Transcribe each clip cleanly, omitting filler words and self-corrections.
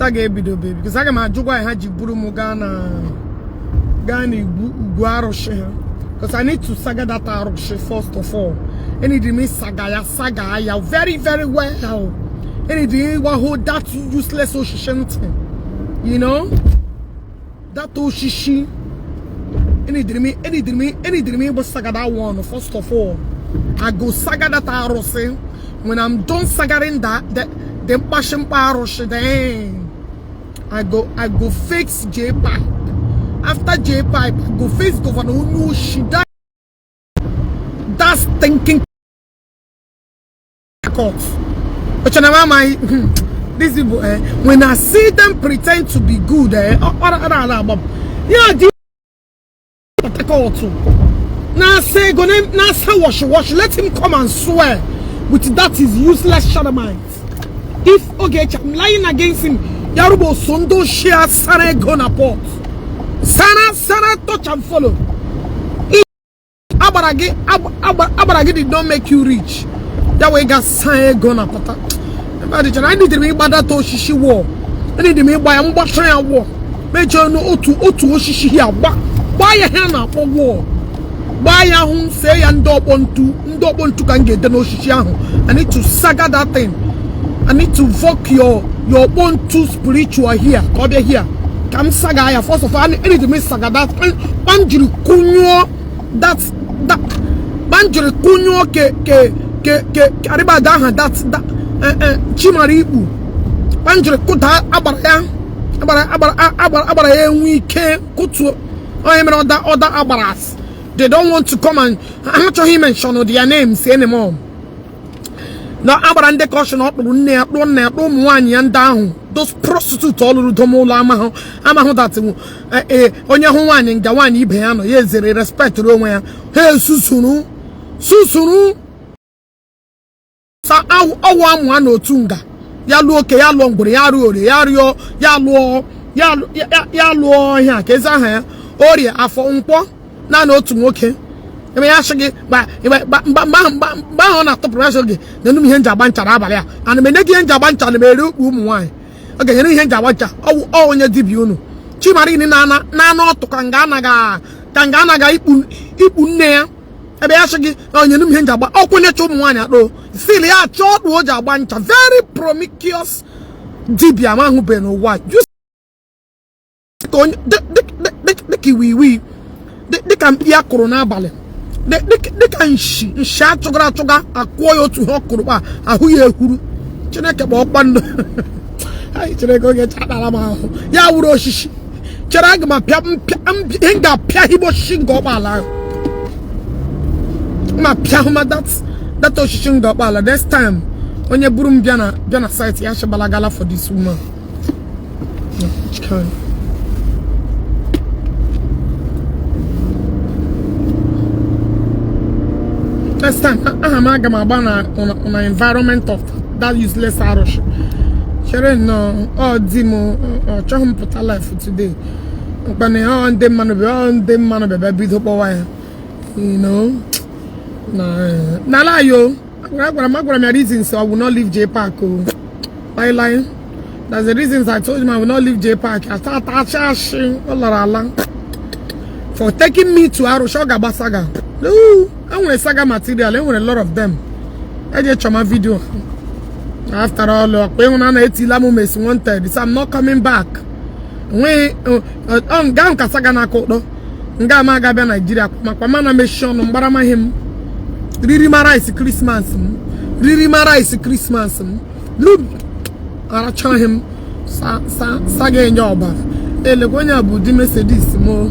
Saga ebidobe because aga m ajụgwa ha ji buru m gaa na gaa na ugwu arụsị ha, because I need to saga that arụsị first of all. I need me saga ya, saga ya very very well. I need ịgba that useless oshishi ntị, you know that oshishi. I need me ịgba saga that one first of all. I go saga that arụsị. When I'm done sagaring that the mkpashimkpa arụsị, then I go fix J pipe. After J pipe, I go face Governor Onye that stinking court. But my these people, when I see them pretend to be good, yeah, the court. Now say go now say wash wash. Let him come and swear with that is useless shadowmite. If okay, I'm lying against him. Yarubo Sondo share Sara gonna port. Sara Sara touch and follow. Abaragi did not make you rich. That way got Sara gonna port. I need to be bad at Oshishi war. I need to be by a war. Major no otu otu oshishi here. Buy a hand for war. Buy a home say and dog on two dog on two can get the oshishi. I need to saga that thing. I need to voke your own two spiritual here. Come here. Come saga here. First of all, I need to make saga that banjiri kunyo that banjiri kunyo ke ke ke ke ariba daha that chimari ibu banjiri kuta abara ya abara abara abara abara ya enwe kutu onye mere other abaras. They don't want to come and I'm not sure he mention their names anymore. Na agbara ndị kọshọn ọkpụrụ nne ya kpụọ nna ya kpụọ ụmụ nwaanyị ya ndị ahụ, those prostitute ọlụrụ dom ụlọ amahụ amahụ that onye hụ nwaanyị nga nwaanyị ibe ya nọ ya ezere respect ruo onwe ya ha esusuru susuru sa ọwụ amụ ha n'otu nga ya lụọ oke ya lụọ ngwere ya rụọ orie ya rịọ ya lụọ ya lụọ ọhịa ka ezi aha ya orie afọ nkwọ naanị otu nwoke ebe ya asị gị mgbe ahụ ọ na-atụpụrụ asị gị na enu m ihe nji agba ncha n'abalị a ana m enye gị ihe nji agba ncha na m ere ukpu ụmụ nwaanyị ọ ga-enyere ihe nji agba ncha ọ onye dibịa unu Chimarini na-ana ọtụ ka nga anaghị ikpu nne ya ebe ya asị gị na onye m ihe nji agba ọ kwenyecha ụmụ nwaanyị akpọ sil ya achọ ọkpụ o ji agba ncha very promiscuous dibịa ma ahụbeghị n'ụwa dịka iwiwi dịka mkpi a kụrụ n'abalị dịka nshi nshi achụgara achụga akụọ ya otu ihe ọ kụrụ kpa ahụ ya ehuru Chineke kpa ọkpa ndụ anyị Chineke oge chakpara m ahụ ya wuru osisi chere aga m apịa ihe m ga-apịa higbo osisi nga ọkpala ahụ ma pịa hụma that osisi nga ọkpala next time onye buru m bịa na site ya shịbalagala for this woman. Next time, aha m aga m agba na environment of that useless arụsị. Chere nnọọ ọ di m ọ chọghị m pụta life today. Mkpana ọ ndị mmanụ bịa ọ ndị mmanụ bịa bido kpọwa ya. You know, na na yo agwara m ya reasons I will not leave J Park o. Lie lie. That's the reasons I told him I will not leave J Park. Ata ata ashi ọ lara ala. For taking me to arụsị ọ ga-agba saga. No. I want a saga material. I want a lot of them. I just show my video. After all, wanted. So I'm not coming back. We on ka saga na kodo. Nga ma ga bịa Nigeria makwa mana meshi ọnụ mgbara ma him. Riri ma rice Christmas m. Riri ma rice Christmas m. Look aracha him sa sa saga enye ọbara. Elekwa onye bụ di Mercedes mo.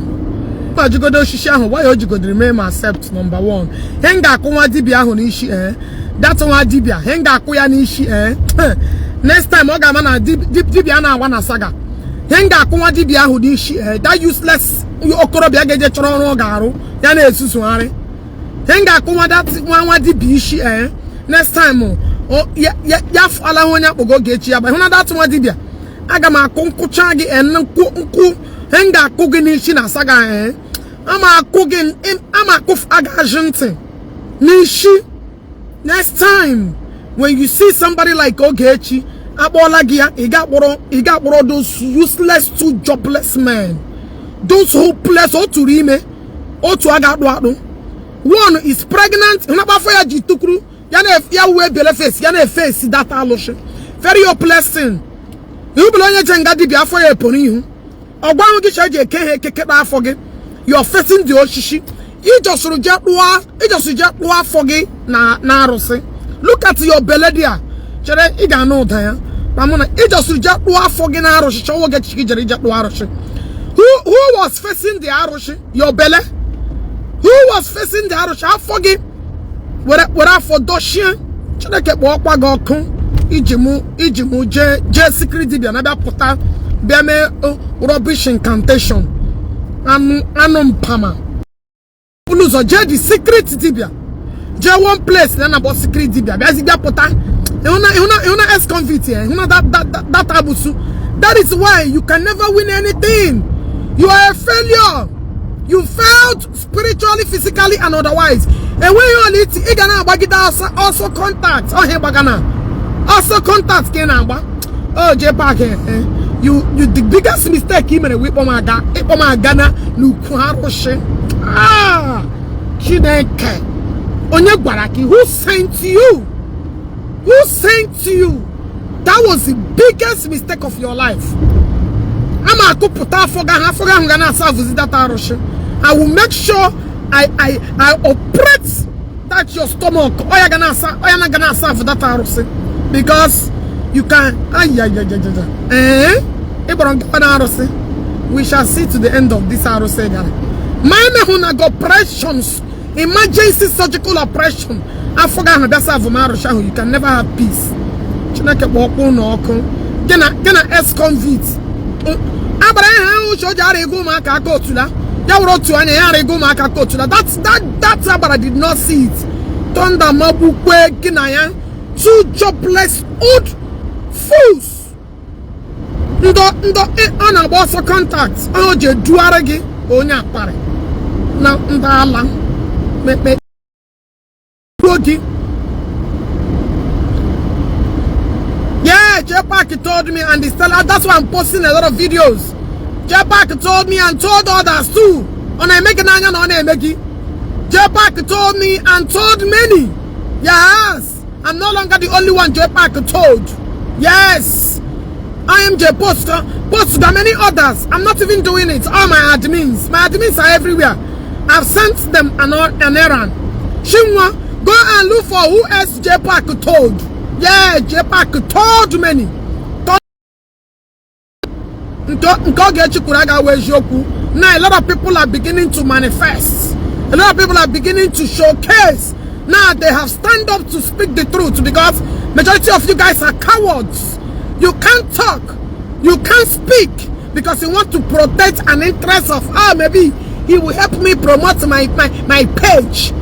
Ma jigodo osisi ahụ why o jigodiri mee ma accept number 1 he ga-akụ nwa dibịa ahụ n'isi that nwa dibịa he ga-akụ ya n'isi next time ọ ga-ama na dibịa na-awa na saga he ga-akụ nwa dibịa ahụ n'isi that useless okorobịa ga-eje chọrọ ọrụ ọ ga-arụ ya na-esusugharị he ga-akụ nwa that nwa dibịa isi next time ya fụala onye akpọgo Ogechi ya ba hụ na that nwa dibịa aga m akụ nkụcha gị nkụ nkụ he ga-akụ gị n'isi na saga ama akụ gị ama akụ agaji ntị n'isi. Next time when you see somebody like Ogechi Akpọọla gị ya, ị ga-akpọrọ those useless two jobless men, those hopeless. Otu ime, otu a ga-akpụ akpụ. One is pregnant. Hụnakpa afọ ya ji tukuru ya na ya uwe bele face ya na-efesi that alụsị. Very hopeless thing. Ihubele onye je nga dibịa, afọ ya eporo ihu. Ọgwa ahụ gị cha eji eke ha ekeketa afọ gị. You're facing the osisi. Ijọsụrụ jee kpụọ, ijọsụrụ jee kpụọ afọ gị na arụsị. Look at your belle there. Chere, ị ga-anụ ụda ya ma mụ na ijọsụrụ jee kpụọ afọ gị na arụsị. Chọwa oge chiki jere ije kpụọ arụsị. Who was facing the arụsị? Your belle. Who was facing the arụsị? Afọ gị were afọ dochie. Chineke kpọọkwa gị ọkụ. Iji mụ jee secret dibịa na bịa pụta bịa mee rubbish incantation. Anụ mpama. Bulu ụzọ jee the secret dibịa, jee one place na na-akpọ secret dibịa, bịazi bịa pụta. Ịhụna ex convict ya, ịhụna that abusu. That is why you can never win anything. You are a failure. You failed spiritually, physically and otherwise. Enweghị ọla iti ị ga na-agbagide ọsọ ọsọ contact ọhịa ịgbaga na ọsọ contact ka ị na-agba. Oh, jee park, you the biggest mistake ị mere wụ ịkpọ m aga na n'ukwu arụsị. Ah, Chineke, onye gwara gị? Who sent you? Who sent you? That was the biggest mistake of your life. Ama akụpụta afọ gị ahụ, afọ gị ahụ ga na-asa avụzi that arụsị. I will make sure I operate that your stomach. Oya ga na-asa, oya na ga na-asa avụ that arụsị, because you can ayayayaya. Eh, ị gbọrọ nkịta na arụsị. We shall see to the end of this arụsị gara ma emehụ na go operations, emergency surgical operation. Afọ gị ahụ bịa sa avụ m arụsị ahụ. You can never have peace. Chineke kpọọ ọkpụ ụlọ ọkụ. Gị na ex convict agbara ihe ahụ uche o ji ara ego ụmụaka aka otula ya were otu anya ya ara ego ụmụaka aka otula. That agbara did not see it. Thunder magbukwe gị na ya, two jobless old fools. Ndọ ọ na-agba ọsọ contact ọ ji edugharị gị onye akparị na ndị ala mekpe gbuo gị. Yeah, J Park told me and he's telling, that's why I'm posting a lot of videos. J Park told me and told others too. Ọ na-eme gị n'anya na ọ na-eme gị. J Park told me and told many. Yes, I'm no longer the only one J Park told. Yes, I am J Poster, post there are many others. I'm not even doing it. All my admins are everywhere. I've sent them an errand. Shinwa, go and look for who else J Park told. Yeah, J Park told many. Nke Ogechi kwuru agaghị eziokwu. Now a lot of people are beginning to manifest. A lot of people are beginning to showcase. Now they have stand up to speak the truth, because majority of you guys are cowards. You can't talk. You can't speak because you want to protect an interest of, ah, maybe he will help me promote my page.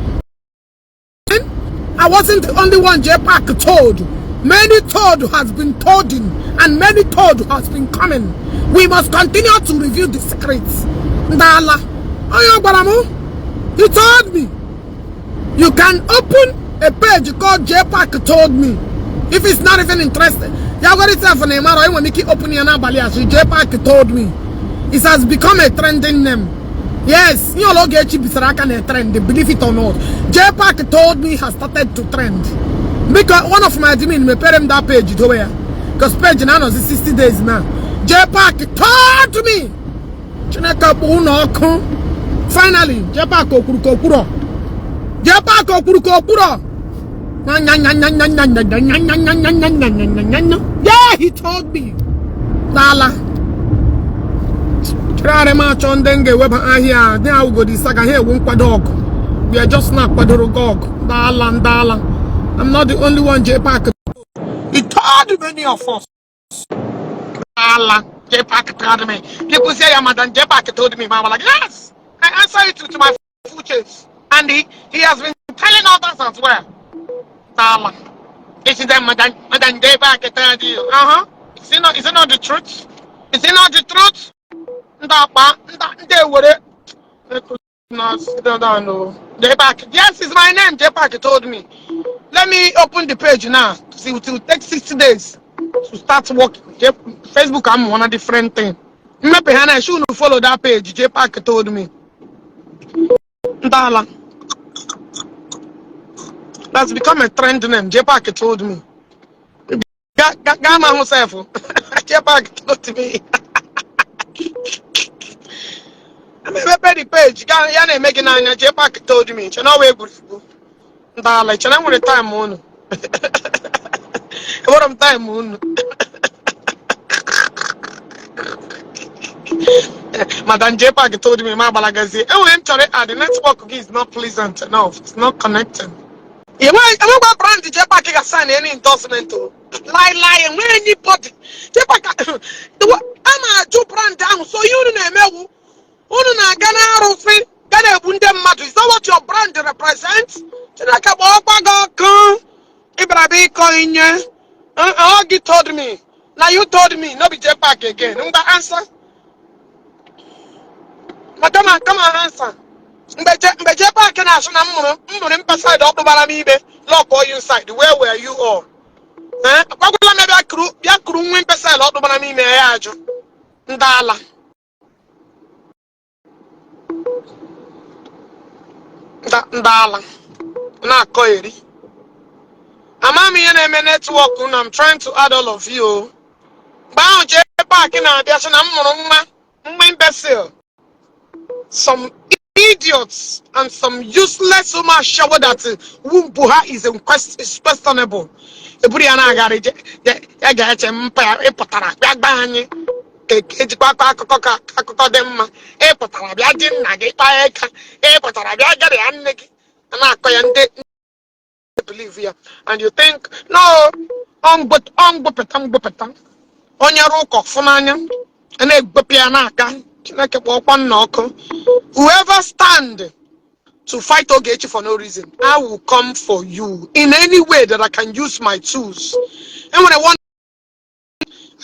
I wasn't the only one J Park told. Many told has been told in, and many told has been coming. We must continue to reveal the secrets. Ndala. Onye gwara m? He told me. You can open a page called J Park told me. If it's not even interested. Ya gwara itself na ịmara enwere ike open ya n'abalị a sị J Park told me. It has become a trending name. Yes, ihe ọla Ogechi bisara aka na trend, believe it or not. J Park told me has started to trend. Because one of my admin mepere m that page dowe ya. Because page na anọzi 60 days now. J Park told me. Chineke kpọ ụlọ ọkụ. Finally, J Park okwuru ka okwuro. J Park okwuru ka okwuro. Yeah, he told me. N'ala. Chịrarị m achọ ndị m ga-eweba ahịa dị awụgodi saga ha ewu nkwado ọgụ. We are just not kwadoro gị ọgụ. Ndala ndala. I'm not the only one J Park. He told many of us. Ala J Park told me. People say, yeah, Madam J Park told me. I'm like, yes. I answer it to my full chest. And he has been telling others as well. Dala. This is them, Madam J Park told you. Uh-huh. Is it not the truth? Is it not the truth? Ndakpa, nda, ndewere. No, no, no. J Park. Yes, it's my name. J Park told me. Let me open the page now. See, it will take 60 days. to start working. Facebook amụọ na different thing. Mmepe ha na unu follow that page. JPAC told me. Ndala. That's become a trend name. JPAC told me. Gaa ma hụ sef. JPAC told me. Emepe the page. Ya na-eme gị n'anya. JPAC told me. Che na ọwa egwuregwu. Ndala. Che na nwere time unu. Enwere m time unu. Madam JPAC told me ma agbalagazie. Enwere m chọrọ add network gị is not pleasant enough. It's not connecting. Enwekwa brand JPAC ga sign any endorsement o. Lie lie, enweghị anybody. JPAC a na-ajụ brand ahụ, so ihe unu na-emewu unu na-aga n'arụsị ga na-egbu ndị mmadụ. Is that what your brand represents? Chineke gbaa gị ọkụ. Ị bịara bịa ịkọ inye. Ọ gị told me. Na you told me, no be JPAC again. Ngwa answer. Ma come on, come on, answer. Mgbe JPAC na-asụ na m mụrụ mpa side ọ kpụbara m ibe lock all you inside. Where were you all? Eh? Gwagwala m bịa kuru nwa mpa side ọ kpụbara m ime ya ajụ. Ndị ala. Ndị ala. Na-akọ eri. Ama m ihe na-eme network unu. I'm trying to add all of you. Mgbe ahụ JPAC na-abịa sị na m mụrụ nwa imbecile. Some idiots and some useless woman shower that womb ha is in is questionable. Eburu ya na-agara ya ga-eche mpa ya ịpụtara bịa gba anyị ka ejikwa akọ akụkọ ka akụkọ dị mma. Ịpụtara bịa di nna gị kpaa ịka, ịpụtara bịa gara ya nne gị a na-akọ ya ndị believe ya, and you think no ọngbụpụta mgbụpụta onye rụ ụka ọfụnanya a na-egbepụ ya n'aka. Chineke kpọọkwa nna ọkụ. Whoever stand to fight Ogechi for no reason, I will come for you in any way that I can use my tools. And when I want,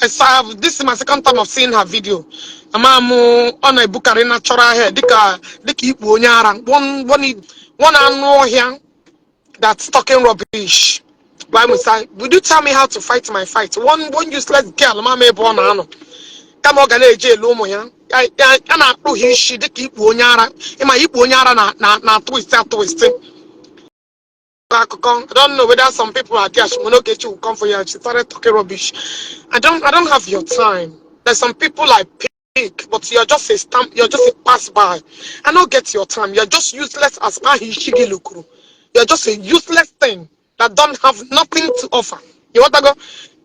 I saw this is my second time of seeing her video. Ama m ọ na-ebukarị natural hair dịka ikpu onye ara, one anụ ọhịa that's talking rubbish. Why must I? Would you tell me how to fight my fight? One useless girl, mama ebe ọ na-anọ. Kama ọ ga na-eje elu ụmụ ya ya na-akpụ ha isi dịka ikpu onye ara. Ịma ikpu onye ara na twist a twist. Akụkọ. I don't know whether some people are there. When Ogechi will come for you and she started talking rubbish. I don't have your time. There's some people I pick, but you're just a stamp, you're just a pass by. I don't get your time. You're just useless as Mahi Shigi Lukuru. You're just a useless thing that don't have nothing to offer. You want to go?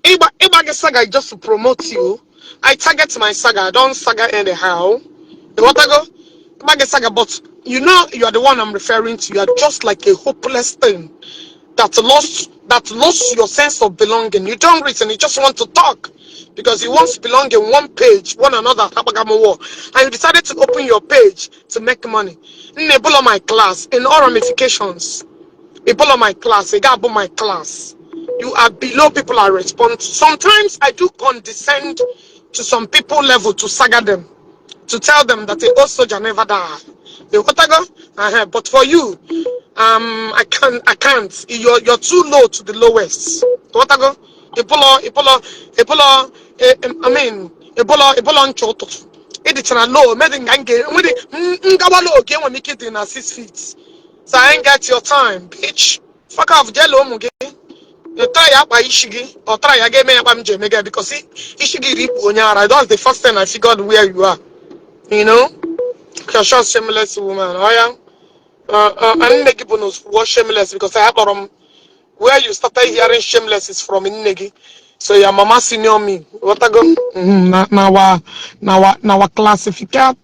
Ịgba saga is just to promote you. I target my saga. I don't saga anyhow. You want to go? Ịgba saga, but you know you are the one I'm referring to. You are just like a hopeless thing that lost your sense of belonging. You don't reason, you just want to talk because you once belong in one page, one another, and you decided to open your page to make money. Nebula my class in all ramifications. Ebola my class, Egabo my class. You are below people I respond to. Sometimes I do condescend to some people level to saga them, to tell them that a old soldier never die. You got to go? But for you, I can't. You're too low to the lowest. What I go? Ebola, Ebola, Ebola. I mean, Ebola, Ebola nchọ ụtụtụ. Ịdịchara low, medi nga nge, nwere ngawa low ka enwere m ike ịdị na 6 feet. So I ain't got your time, bitch. Fuck off, jelo ụmụ gị. You try ya akpa isi gị, or try ya ga-eme ya kpa m ji eme gị because isi gị rikpu onye ara. That's the first thing I figured where you are. You know? You're sure shameless woman. Oh yeah. Nne gị bụ na was shameless because I akpọrọ m where you started hearing shameless is from nne gị. So your mama senior me. What I go? Na our classification.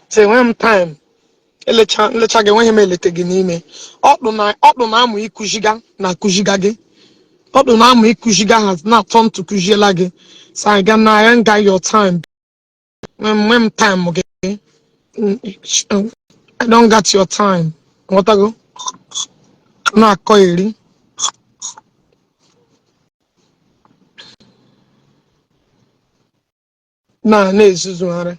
Say when time. Elecha gị enweghị m elete gị n'ime. Ọkpụ na-amụ ịkụziga na akụziga gị. Ọkpụ na-amụ ịkụziga has not turned to kụziela gị. So I ga na I ain't got your time. When time gị. I don't got your time. Nghọtago? Na-akọ eri. Na na-ezuzugharị.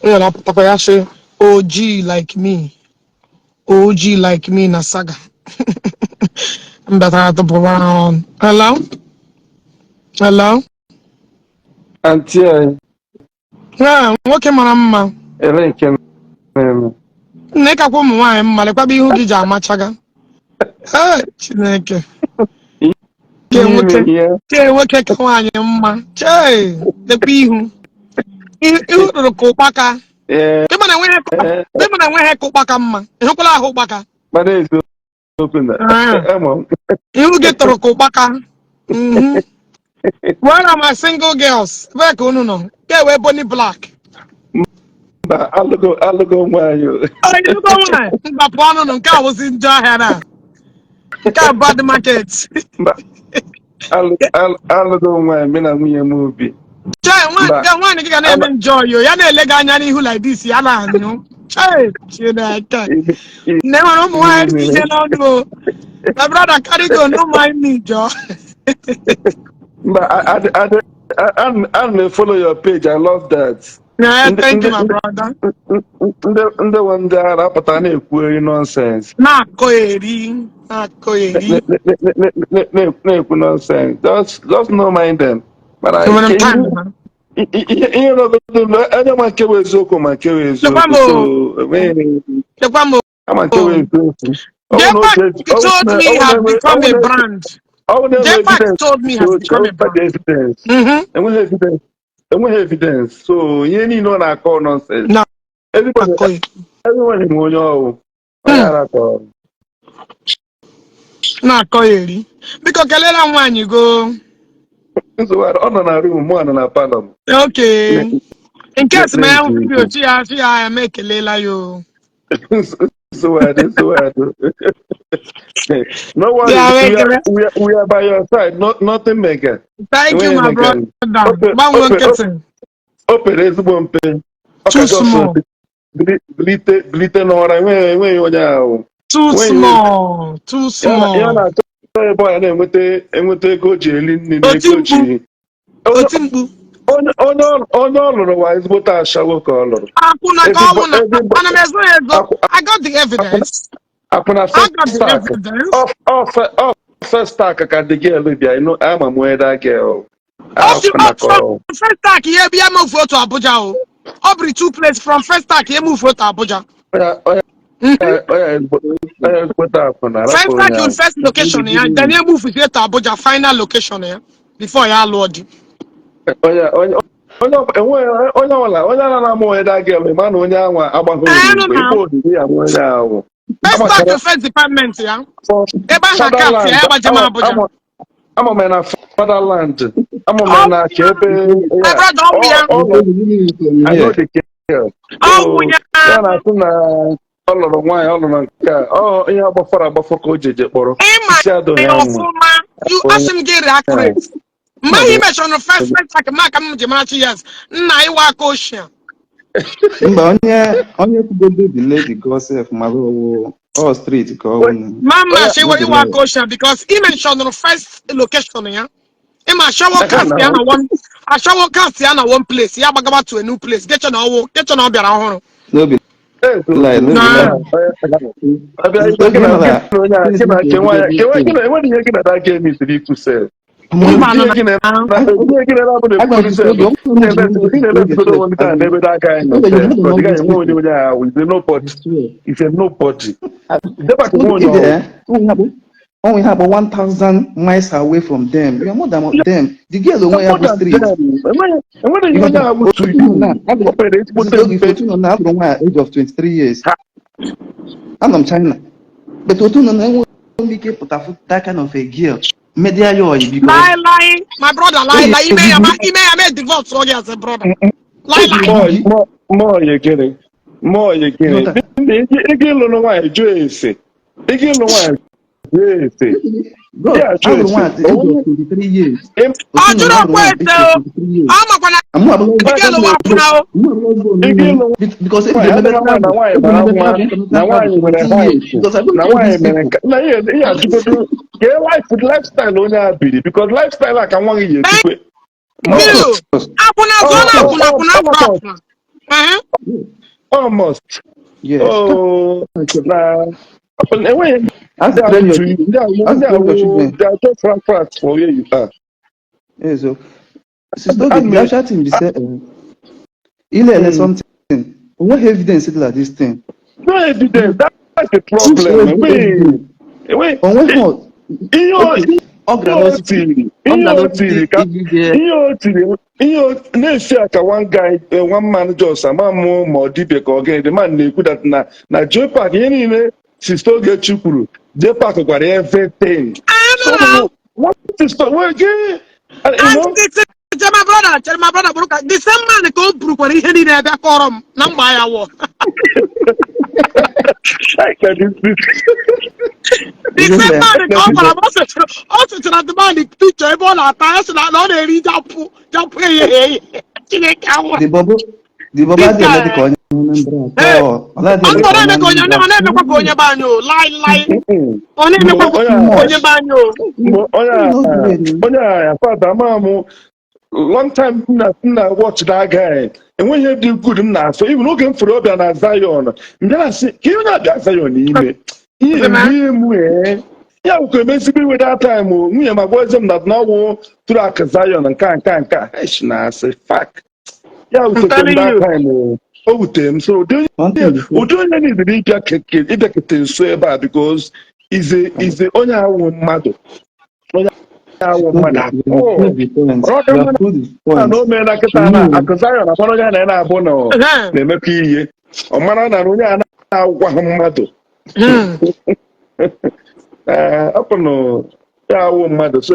Onye na-apụtakwa ya sị OG like me. OG like me na saga. M batara tụpụrụ ọnụ. Hello? Hello? Aunty anyị. Ee, nwoke mara mma. Ele nke na-eme. Nna, ịkakwa ụmụ nwaanyị mma. Lekwaba ihu gị ji amachaga. Ee, Chineke. Ke nwoke. Ihe. Ke nwoke ka nwaanyị mma. Chee, lekwa ihu. Ihu rụrụ ka ụkpaka. Ịma na enweghị ịma na enweghị ka ụkpaka mma. Ị hụkwala ahụ ụkpaka? Mana eziokwu na Ah. ama m. Ihu gị tụrụ ka ụkpaka. Where are my single girls? Ebee ka unu nọ? Ke wee Bonny Black. Mba, alụgo nwaanyị o. Ọ, ịlụgo nwaanyị? Mba, pụọ ọnụ nke a wụzi njọ ahịa na. Nke a bad market. Mba, alụgo nwaanyị, mụ na nwunye m obi. Chee, Mba. nwaanyị gị ga na-eme njọ yo. Ya na-ele gị anya n'ihu like this, ya na-anyụ. Chee, Chineke. Nne nwere ụmụ nwaanyị dị iche n'ọnụ o. My brother, carry go, no mind me, jọ. Mba, ana m follow your page. I love that. Yeah, thank you, my brother. Ndị nwe ndị ara apụta na-ekwu eri nonsense. Na-akọ eri, na-akọ eri. Na-ekwu nonsense. Just no mind them. Mana Enwere m time, man. ihe nọgodo onye ma nke bụ eziokwu ma nke bụ Lekwa m eziokwu. o. So enweghị Lekwa m o. ama nke bụ eziokwu. Ọ bụ na J-Pack told me has become a brand. ọ bụ na enwe J-Pack evidence. told me has become a brand. Evidence. Enweghị evidence, enweghị evidence, so ihe niile ọ na-akọ nonsense. Na Everybody akọ eri. everybody ma onye ọwụ onye ara kọrọ. Na-akọ eri. Biko kelela m nwaanyị go. Nsogbu ọ nọ na room, mụ nọ na parlour m. Okay. In case ma ya hụ video, chi ya eme ekelela ya o. Nsogbu adị, nsogbu adị. No worries. Yeah, we are, wait. We are by your side. No, nothing mega. Thank you, my brother. Okay, Gbanwee okay, nkịtị. O pere ezigbo mpe. Ọ ka Too just small. bilite n'ụra, enweghị onye ahụ. Too Wait. small. Too Ya small. na-achọ ebe ọ ya na-enweta enweta ego o ji eri nri na Oti ego o ji mkpu. Oti mkpu. Onye ọ lụrụ wa ezigbote ashawo ka ọ lụrụ. Akwụna ka ọ bụ na ana m ezo ya ezo. I got the evidence. Akwụna. I got the Festac. evidence. Ọ Festac ka the girl bịa. You know, ama m onye that girl. Off Akwụna ka from ọ. Festac ya bịa move to Abuja o. Ọ bụrụ two place from Festac ya move to Abuja. Onye onye ezigbote akwụna rapụ Festac onye is ahụ. first location ya, then ya move to Abuja, final location ya before ya alụọ di. Onye enweghị onye ọbụla onye ara na-ama onye that girl ma na onye anwa agbaghị Eh, no, ozugbo no. ikpe ozugbo ya ma onye ahụ. Festac is first department ya. Ebe ahụ na cat ya agbaje m Abuja. Ama m na fatherland, ama m na ka ebe. My brother, ọ bụ ya. I know the girl. Ọ bụ ya. Ya na-asị na ọ lụrụ nwaanyị, ọ lụrụ nke a, ọ ihe agbafọrọ agbafọ ka o jeje kpọrọ Ịma isi adọghị ya ya nwa. Ọfụma. You asị m gị re accurate. Mgbe ahụ i mechọrọ first Festac ma ka m ji marachi, yes. Nna ịwa aka ochie. Mba, onye kwugodo the lady go sef mara owo all street ka ọ wụ na. Mama Oya, she ịwa aka ochie because i mentioned first location ya. Ịma ashawo cast ya na one, ashawo cast ya na one place, ya gbagaba to a new place. Geche na ọwụ, geche na ọ bịara ọhụrụ. No be lie, no be Nah. lie. Abịa gị na onye a, gị na nke nwaanyị, nke nwaanyị, enweghị ihe gị na that girl misiri ikwu sef. Mba, Ihe gị na ihe gị na na-abụ na-ekwuru sef. Ị na-emezigodo onwe gị taa n'ebe that guy nọ sef. Because ị gaghị enwe onye ahụ. Is a nobody. Is a nobody. Debak nwe onye ọwụ. Onwe ha bụ 1000 miles away from them. You are more than them. The girl onwe ya bụ street. Enweghị ihe onye ahụ to you. O pere ezigbote mpe. Otu nọ na alụrụ nwaanyị at age of 23 years. Anọ m China. But otu nọ na enweghị m ike pụta fụ that kind of a girl. Media ya oyi because Lie, lie. My brother, lie, lie. Ime ya ma, ime ya mee divorce ọ gị as a brother. Lie, lie. Mmụọ ya gịnị? Mmụọ ya gịnị? Ndị ego ịlụrụ nwaanyị jụọ ese. Ego ịlụ nwaanyị jụọ ese. Bro, Yeah, alụrụ jụọ nwaanyị at the age of 23 years. Ọ jụrụ ọkwa ese o. Ọ makwa na Mụ abụrụ girl wa akwụna o. Ego ịlụ because nwaanyị adịghị nwaanyị na nwaanyị mara nwa na nwaanyị nwere height na nwaanyị mere nka na ihe ajụgodo kee life lifestyle onye a biri, because lifestyle a ka nwa gị ga-etikwe. Bill, akwụna zụọ na akwụna akwụna akwụna akwụna. Almost. Yes. Oh, na Enweghị Ask ndị train ahụ your to children. ndị ahụ Ask ndị train your ahụ children. they are just rat rats for where you are. Yes, so Sister Oge, And the actual thing be say, ilele something. Onweghị evidence dị like this thing. No evidence. That's the problem. Enweghị enweghị Onweghị ihe o okay, ọ gara ihe o n'osisi tiri ọ ihe gara o n'osisi tiri ka ijije ihe o tiri ihe o na-esi a ka one guy one man just ama mụ ma ọ dibịa ka ọ gịnị, the man na-ekwu that na JPAC, ihe niile Sister Ogechi kwuru, JPAC gwara ya everything. So Anụ what is the well, you and know chere, my brother, chere, my brother, bụrụ ka the same man ka o burukwara ihe niile ebe kọrọ m na mgba ya wọ. I can this The ihe same mere man ka ọ gwara m, o sechara the man picture ebe ọ na-ata ya, sị na ọ na-eri japụ japụ eghe eghe. Chineke awụ. The bobo This adịghị eme dị ka guy onye Anambra ee atọ. Ọ naghị ọ eme ka nọ onye na-eme ka onye Anambra. ọ na-emekwa ka onye be anyị o lai lai. Ọ na-emekwa onye ka a onye be anyị o. Onye a No grade. onye a fada ama m long time m na watch that guy, enweghị ihe dị good m na-afụ. Even oge m fụrụ ọbịa na Zion, m bịa sị ka ihe onye abịa Zion ime ihe rie m ee ya bụkwa emezigbo iwe that time o. Nwunye m agwazi m na ọwụ tụrụ Zion nke a nke a nke a esh na asị fuck ya I'm wutere m telling that you. time o. O wutere m so ụdị One onye thing is ụdị onye niile ịbịa ịbịakete nso ebe a because is a onye awụ mmadụ, onye awụ mmadụ you have atọ. proved the point. Ọka You mma have proved the na point. o meela kịta na akụ Zion amara onye a na na-abụ na ọ na-emekọ ihe ọ mara na onye a na-agwa ha mmadụ. Ee, ọ bụ na ya awụ mmadụ, so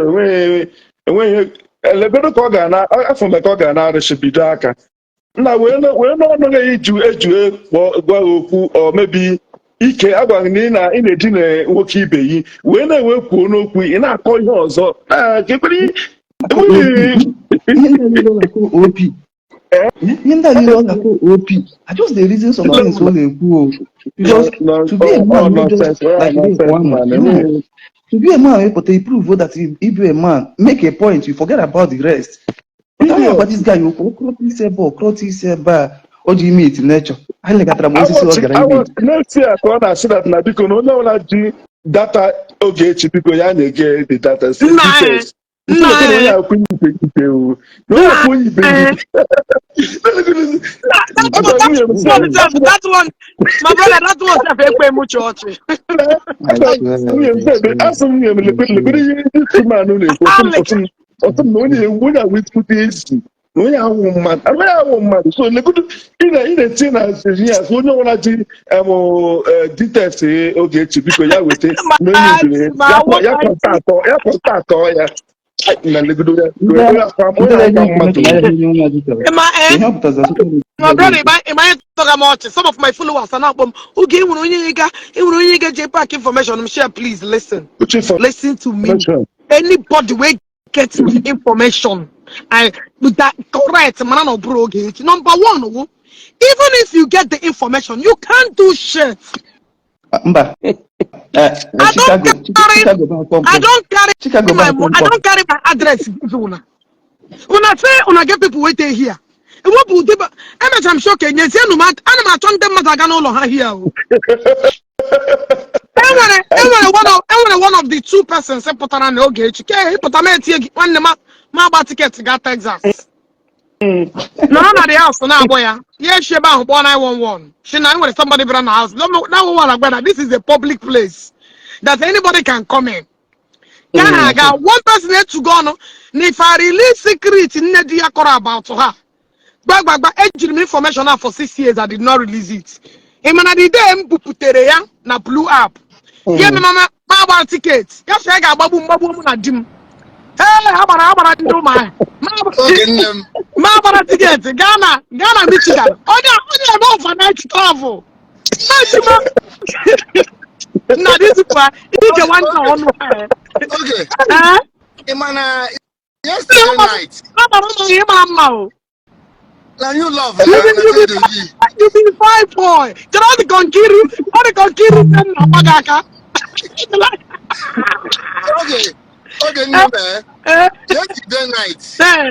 enweghị elegodo ka ọ ga-ana afọ mgbe ka ọ ga-ana arụsị bido aka nna wee wee n'ọnụ gị iju eju gwa ha okwu ọ mebi ike agwaghị na ị na-edina nwoke ibe gị wee na-ewe kwuo n'okwu ị na-akọ ihe ọzọ. Ee, ka ekwere enweghị. Ihe ndị a niile ọ na-akọ OP. Ihe ndị a niile ọ na-akọ OP. I just dey reason some things ọ na-ekwu o. Because to be a man no just nonsense like this nonsense one man no. enweghị. To be a man, you put prove that you be a man, make a point, you forget about the rest. But I Idiot. about this guy, okwu isi ebe a, okwu isi ebe a, o ji ime it nature. Anyị legatara m osisi ọ gara ime. N'esi a ka ọ na-asị that na biko na onye ọbụla ji data Ogechi, biko ya na-ege the data Nna details. Nna Nna onye akwụ ibe ibe o na onye akwụ ibe ibe. That one, that one, that one, my brother, that one sef ekwe m chọọchị. I swear, Nwunye m sị asị m nwunye m lekwere lekwere ihe ndị man na-ekwu ọtụ m na onye onye awụ ezigbote ezi na onye awụ mmadụ onye awụ mmadụ, so legodo ị na-etinye na ya sị onye ọbụla ji em details Ogechi, biko ya weta na onye ibere ya ya contact ya contact ya na legodo ya onye akwa Ndị onye na-enye akwa mmadụ. information anaghị enye nwa details. Ma eh, Ihe ọ pụtara social my media brother, ịma ihe tọga m ọchị, some of my followers are na-akpọ m oge enwere onye ga enwere onye ga JPAC information m share. Please listen, Uche listen to me. Information. Anybody wey get the information I with that correct mana na ọ bụrụ Ogechi. Number one wo, even if you get the information, you can't do shit. Ah, mba. I don't Chicago, carry Chicago ban I company. don't carry Chicago my ban I company. don't carry my address give una. Una say una get people wey dey here. Ewepụ ụdị emechara m show ka enyezienụ m ana m achọ ndị mmadụ aga n'ụlọ ha here o. Enwere one of the two persons pụtara na Ogechi ke ịpụta m etie gị nwanne m ma agba ticket gaa Texas. Nọrọ na the house na-agbọ ya ya echi ebe ahụ kpọọ 911 si na enwere somebody bịara na house 911 agba na this is a public place that anybody can come in. Ya na-aga one person etugo ọnụ na if I release secret nne di ya kọrọ about her gbagbagba ejiri m information a for 6 years, I did not release it. Ị ma na the day m buputere ya na blue app ya eme mama ma agba ticket ya sị ya ga-agbagbu mgbagbu mụ na di m ee agbara agbara ndị ụmụahịa Oge nne m. Ma agbara ticket gaa na gaa na Michigan onye onye eme overnight travel ejima nna dịzikwa ije nwata ọnụ. Oge ee ị ma na yesterday night agbara ụmụ gị mara mma o. na new love You na be na you be Teddy Oyi. you be fine boy. Kedu ọ dị ka Nkiru, ọ dị ka Nkiru nne m na-agba gị aka. Oge nne m ee yesterday night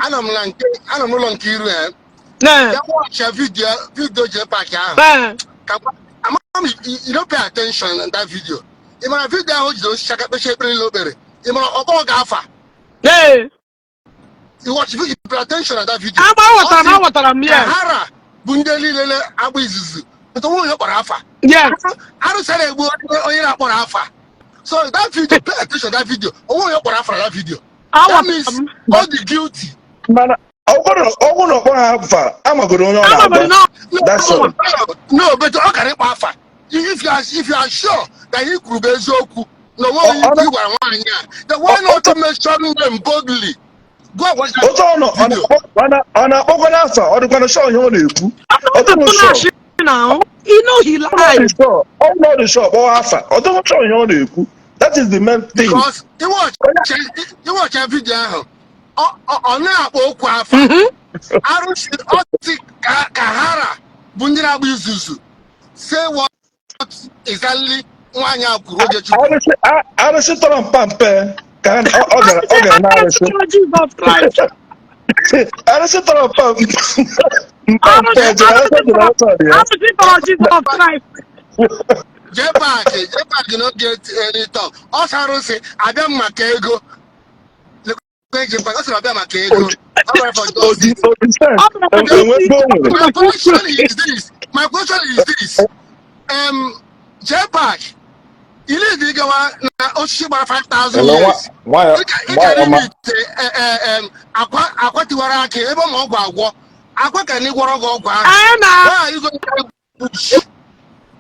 anọ m na nke anọ m n'ụlọ nke iru ee ya watch video video JPAC ahụ ee ka ama m you don't pay attention in that video. Ị mara video ahụ o jide osisi aka kpechie ekpere niile o kpere. Ị mara ọkpọ ga-afa. Ee. You watch, you pay attention na that video. Agba aghọtara m Ọ sị aghọtara m ka yes. hara bụ ndị niile na-agba izuzu. But onwe onye kpọrọ afa. Yes. Arụsị na-egbu onye na-akpọrọ afa. So that video, pay attention that video. Onwe onye kpọrọ afa na that video. That Aghọtara means m. all the guilty. Mana ọ bụrụ na ọ kpọrọ afa, amagoro onye ọ Amagoro na-agwa. na No, That's all. no, but ọ kara ịkpọ afa. If you are sure that he kwuru bụ eziokwu na onwe onye Ọ ikwu gwara nwaanyị a, then why not mention them boldly? Go and watch that Otu ọ nọ, ọ video. na-akpọkwa n'afa, ọ dịkwana sure ihe ọ na-ekwu. Ọ dịghị sure. Now you know he Ọ dị lied. sure. Ọ bụrụ na ọ dị sure, kpọọ afa. Ọ dịghị sure ihe ọ na-ekwu. That is the main thing. Because iwatch video ahụ, ọ na-akpọ okwu afa. Arụsị ọ sị ka hara bụ ndị na-agba izuzu. Say what exactly nwaanyị a kwuru Ogechukwu. Arụsị tọrọ mpampe ka ọ gara na arụsị. Jesus Christ. Arụsị tọrọ mpampe jere arụsị jere outside ya. Arụsị tọrọ Jesus Christ. JPAC, JPAC no get any talk. Ọ sị arụsị abịa m maka ego. Lekwe JPAC, ọ sịrị abịa maka ego. Ọ bịara for Odi justice. odi sense. Ọ bịara for Enwe ebe o nwere. My question is this. My question is this. JPAC, ile dị gawa na osisi gbara 5,000 Hello, years. nwayọ Ị nwayọ ka ọma. ite akwa tiwara akị ebe ma ọgwụ agwọ. Akwa ka na ịgwọrọ gị ọgwụ ahụ. Anyị na Why are you going to bush?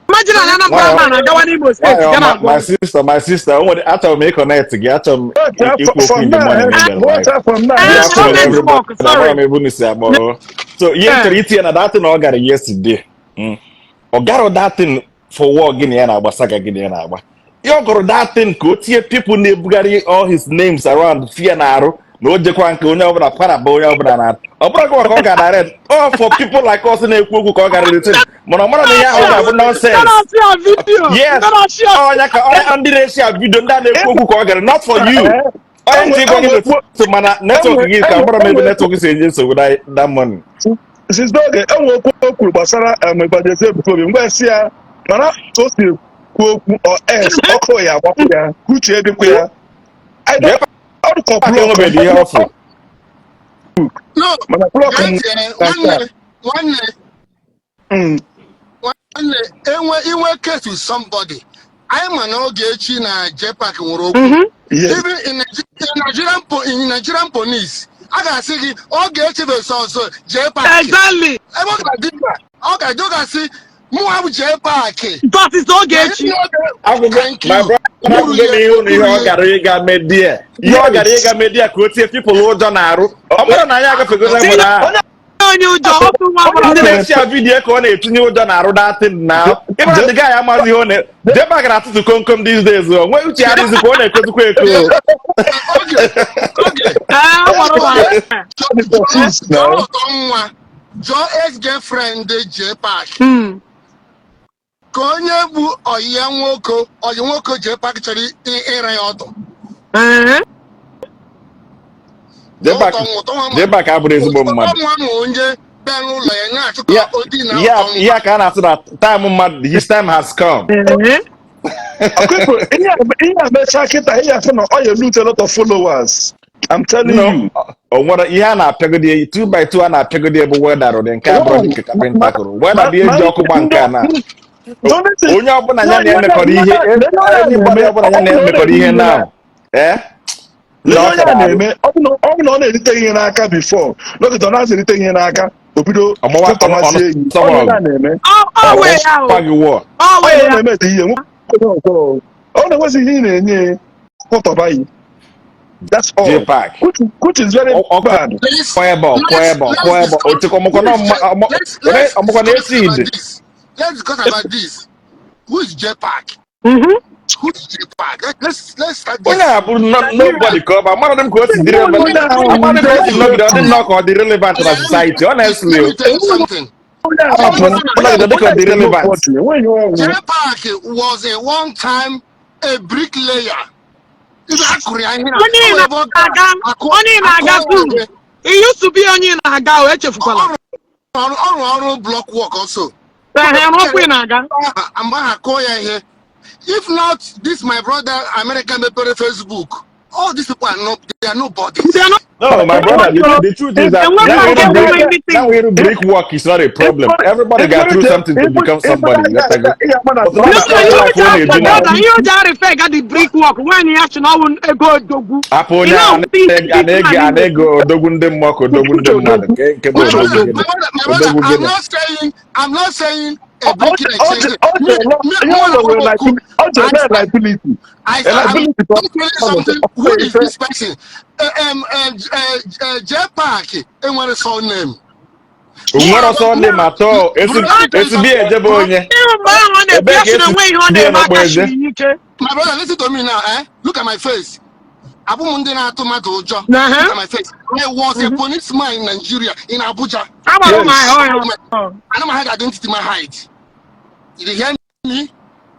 Imagine na Anambra man agawa n'Imo State Nwayọ ga ọma, na-agwọ. my sister, o nwere achọrọ m ịconnect gị, achọrọ m ikwu okwu From in the now, morning in the watch live. out from now. Eh, Good no afternoon, network, everybody. sorry. Amara m ebe unu si akpọ. So ihe m chọrọ itinye na that thing ọ gara yesterday. Ọ gara that thing for war gị na ya na-agba, saga gị na ya na-agba. Ihe ọ gụrụ that thing ka o tinye people na-ebugharị all his names around fear na arụ na o jekwa nke onye ọbụla kwaraba onye ọbụla na ọ bụrụ gị ka ọ ga direct all for people like us na-ekwu okwu ka ọ gara retin, mana ọ mara na ihe ahụ ga-abụ nonsense. Ndị na-share video. Yes. Ndị na-share. Ọnya ka ọnya ndị na-eshare video, ndị a na-ekwu okwu ka ọ gara, not for you. Onye ntị ịgwa gị n'ụtụtụ, mana network gị ka mara m ebe network si enye nsogbu that morning. Since oge enwe okwu o kwuru gbasara Evangelist Ebuka Obi, mgbe si ya mana ka o si ekwu okwu ọ s ọkụ ya agbapụ ya, uche edikwa ya. I don't- ọ dị ka Aka block. enwebeghị ihe ọfụ. No, Mana block gee ntị, nwanne, nwanne, nwanne, enwe inwe case with somebody. Anyị ma na Ogechi na JPAC nwere okwu. Even in Nigerian police, a ga-asị gị Ogechi versus JPAC. Exactly. Ebe ọ ga-adị mkpa, ọ ga-adị, ọ ga-asị mụnwa bụ JPAC. That is Ogechi. Agwụgwọ Thank my you. brother, agwụgwọ na ihe na ihe ọ gara ịga medie, ihe ọ gara ịga medie ka o tie people ụjọ na-arụ, ọ bụrụ na anyị agafego level ahụ. Onye ụjọ otu nwa agbọrọ. Ndị na-eshare video ka ọ na-etinye ụjọ na-arụ datin na ịmara ndị guy amaghị ihe ọ na jeba gara atụtụ komkom these days, o nwee uche ya adịghịzị ka ọ na-ekozikwa eko. Oge, oge. Ee, ọ gbara ụwa. Jụọ ụtọ nwa, jụọ ex girlfriend JPAC ka onye bụ ọyị ya nwoke, ọyị nwoke JPAC chọrọ ịra ya ọdụ. Ee. Jebak Ụtọ nwa, ụtọ nwa. Jebak abụrụ ezigbo mmadụ. Ụtọ nwa ma onye bịa n'ụlọ ya na-achụ ka Ya o dina ya ụtọ nwa. Ya ka a na-asị na time mmadụ, his time has come. Ee. Ọkụkọ, ihe a mechaa kịta, ihe afụ na ọ ya lose a lot of followers. I'm telling No, you. o nwere ihe a na-apịagodi 2 by 2 a na-apịagodi bụ welder rụrụ nke abụrụ dị nke carpenter kụrụ. Welder bụ eji ọkụ gba nke a na onye ọbụla ya na-emekọrọ ihe, anybody ọbụla ya na-emekọrọ ihe now, eh. Ihe Na ọ onye a tara arụ. na-eme, ọ bụ na ọ na-erite ihe n'aka before n'oge ọ na-azụ erite ihe n'aka, o bido Ọgbọwa tụtọmazie enyi. Ọ ọnụ bụ onye a na-eme. Ọ wee ya o. ọgba gị wụọ. Ọ Ọ wee ya. na-eme ihe nwoke ọzọ. Ọ na-enwezi ihe ị na-enye kwụtọba yi. That's all. JPAC. Which is very bad. Let's Kụọ ebe ọ, kụọ ebe ọ, kụọ ebe ọ. Otikọ ọmụkọ na ọmụkọ na esi about ide. this. Let's discuss about this. Who is JPAC? Mhm. Who is JPAC? Let's start this. Onye a bụ nobody ka ọ bụ, amara m ka o si dịrị relevant, amara m ka o si nọgide, ọ dị nnọọ ka ọ dị relevant na society, honestly. Let me tell you something. Onye a bụ Nọgide dị ka ọ dị relevant. Enweghị ọgwụ. JPAC was a one time a bricklayer. Ibe akụrụ ya ihe na Onye ị ọ ebe ọ gara na-aga onye ị na-aga akụ school. He used to be onye ị na-aga o, echefukwala. Ọ rụrụ ọrụ block work also. Ehe, n'ụkwụ ị na-aga. Mgbe aha kụọ ya ihe. If not this my brother America mepere Facebook, all these people are not, they are nobodies. They are not. No, my brother, the truth is that Enweghị now nke we nwere brick, anything. now we brick work is not a problem. Everybody got through something to become somebody. That's like, No, but no, ihe o life ji onye afọ ebi now. brother, ihe o ji arịfe ga the brick work nwaanyị ya sị na ọ wụ ego odogwu. Hapụ Ị onye a na-ahụta ihe na-ege a na-ege a ndị na-ege odogwu ndị mmụọ ka odogwu ndị mmadụ nke nke bụ My odogwu brother, gịnị my brother, my brother, odogwu I'm gịnị not saying, I'm not saying a bricklayer saying me, me, me, I, I'm telling you something. Who is this person? J Park, enwere surname. O nwere ọsọ ndị ma tọọ esi esi bi ejebe onye Ịhụ mgbe ahụ ọ na-ebi ebee ya ka sị na esi enweghị ihe ọ bi na-eme n'ọkpọ aka eje shiri ya ike. My brother, listen to me now, eh? Look at my face. Abụ m ndị na-atụ mmadụ ụjọ. Ehe. Look at my face. I was a policeman in Nigeria, in Abuja. Agbara m Yes. ahụ ya. I know my identity, my height. You dey hear me?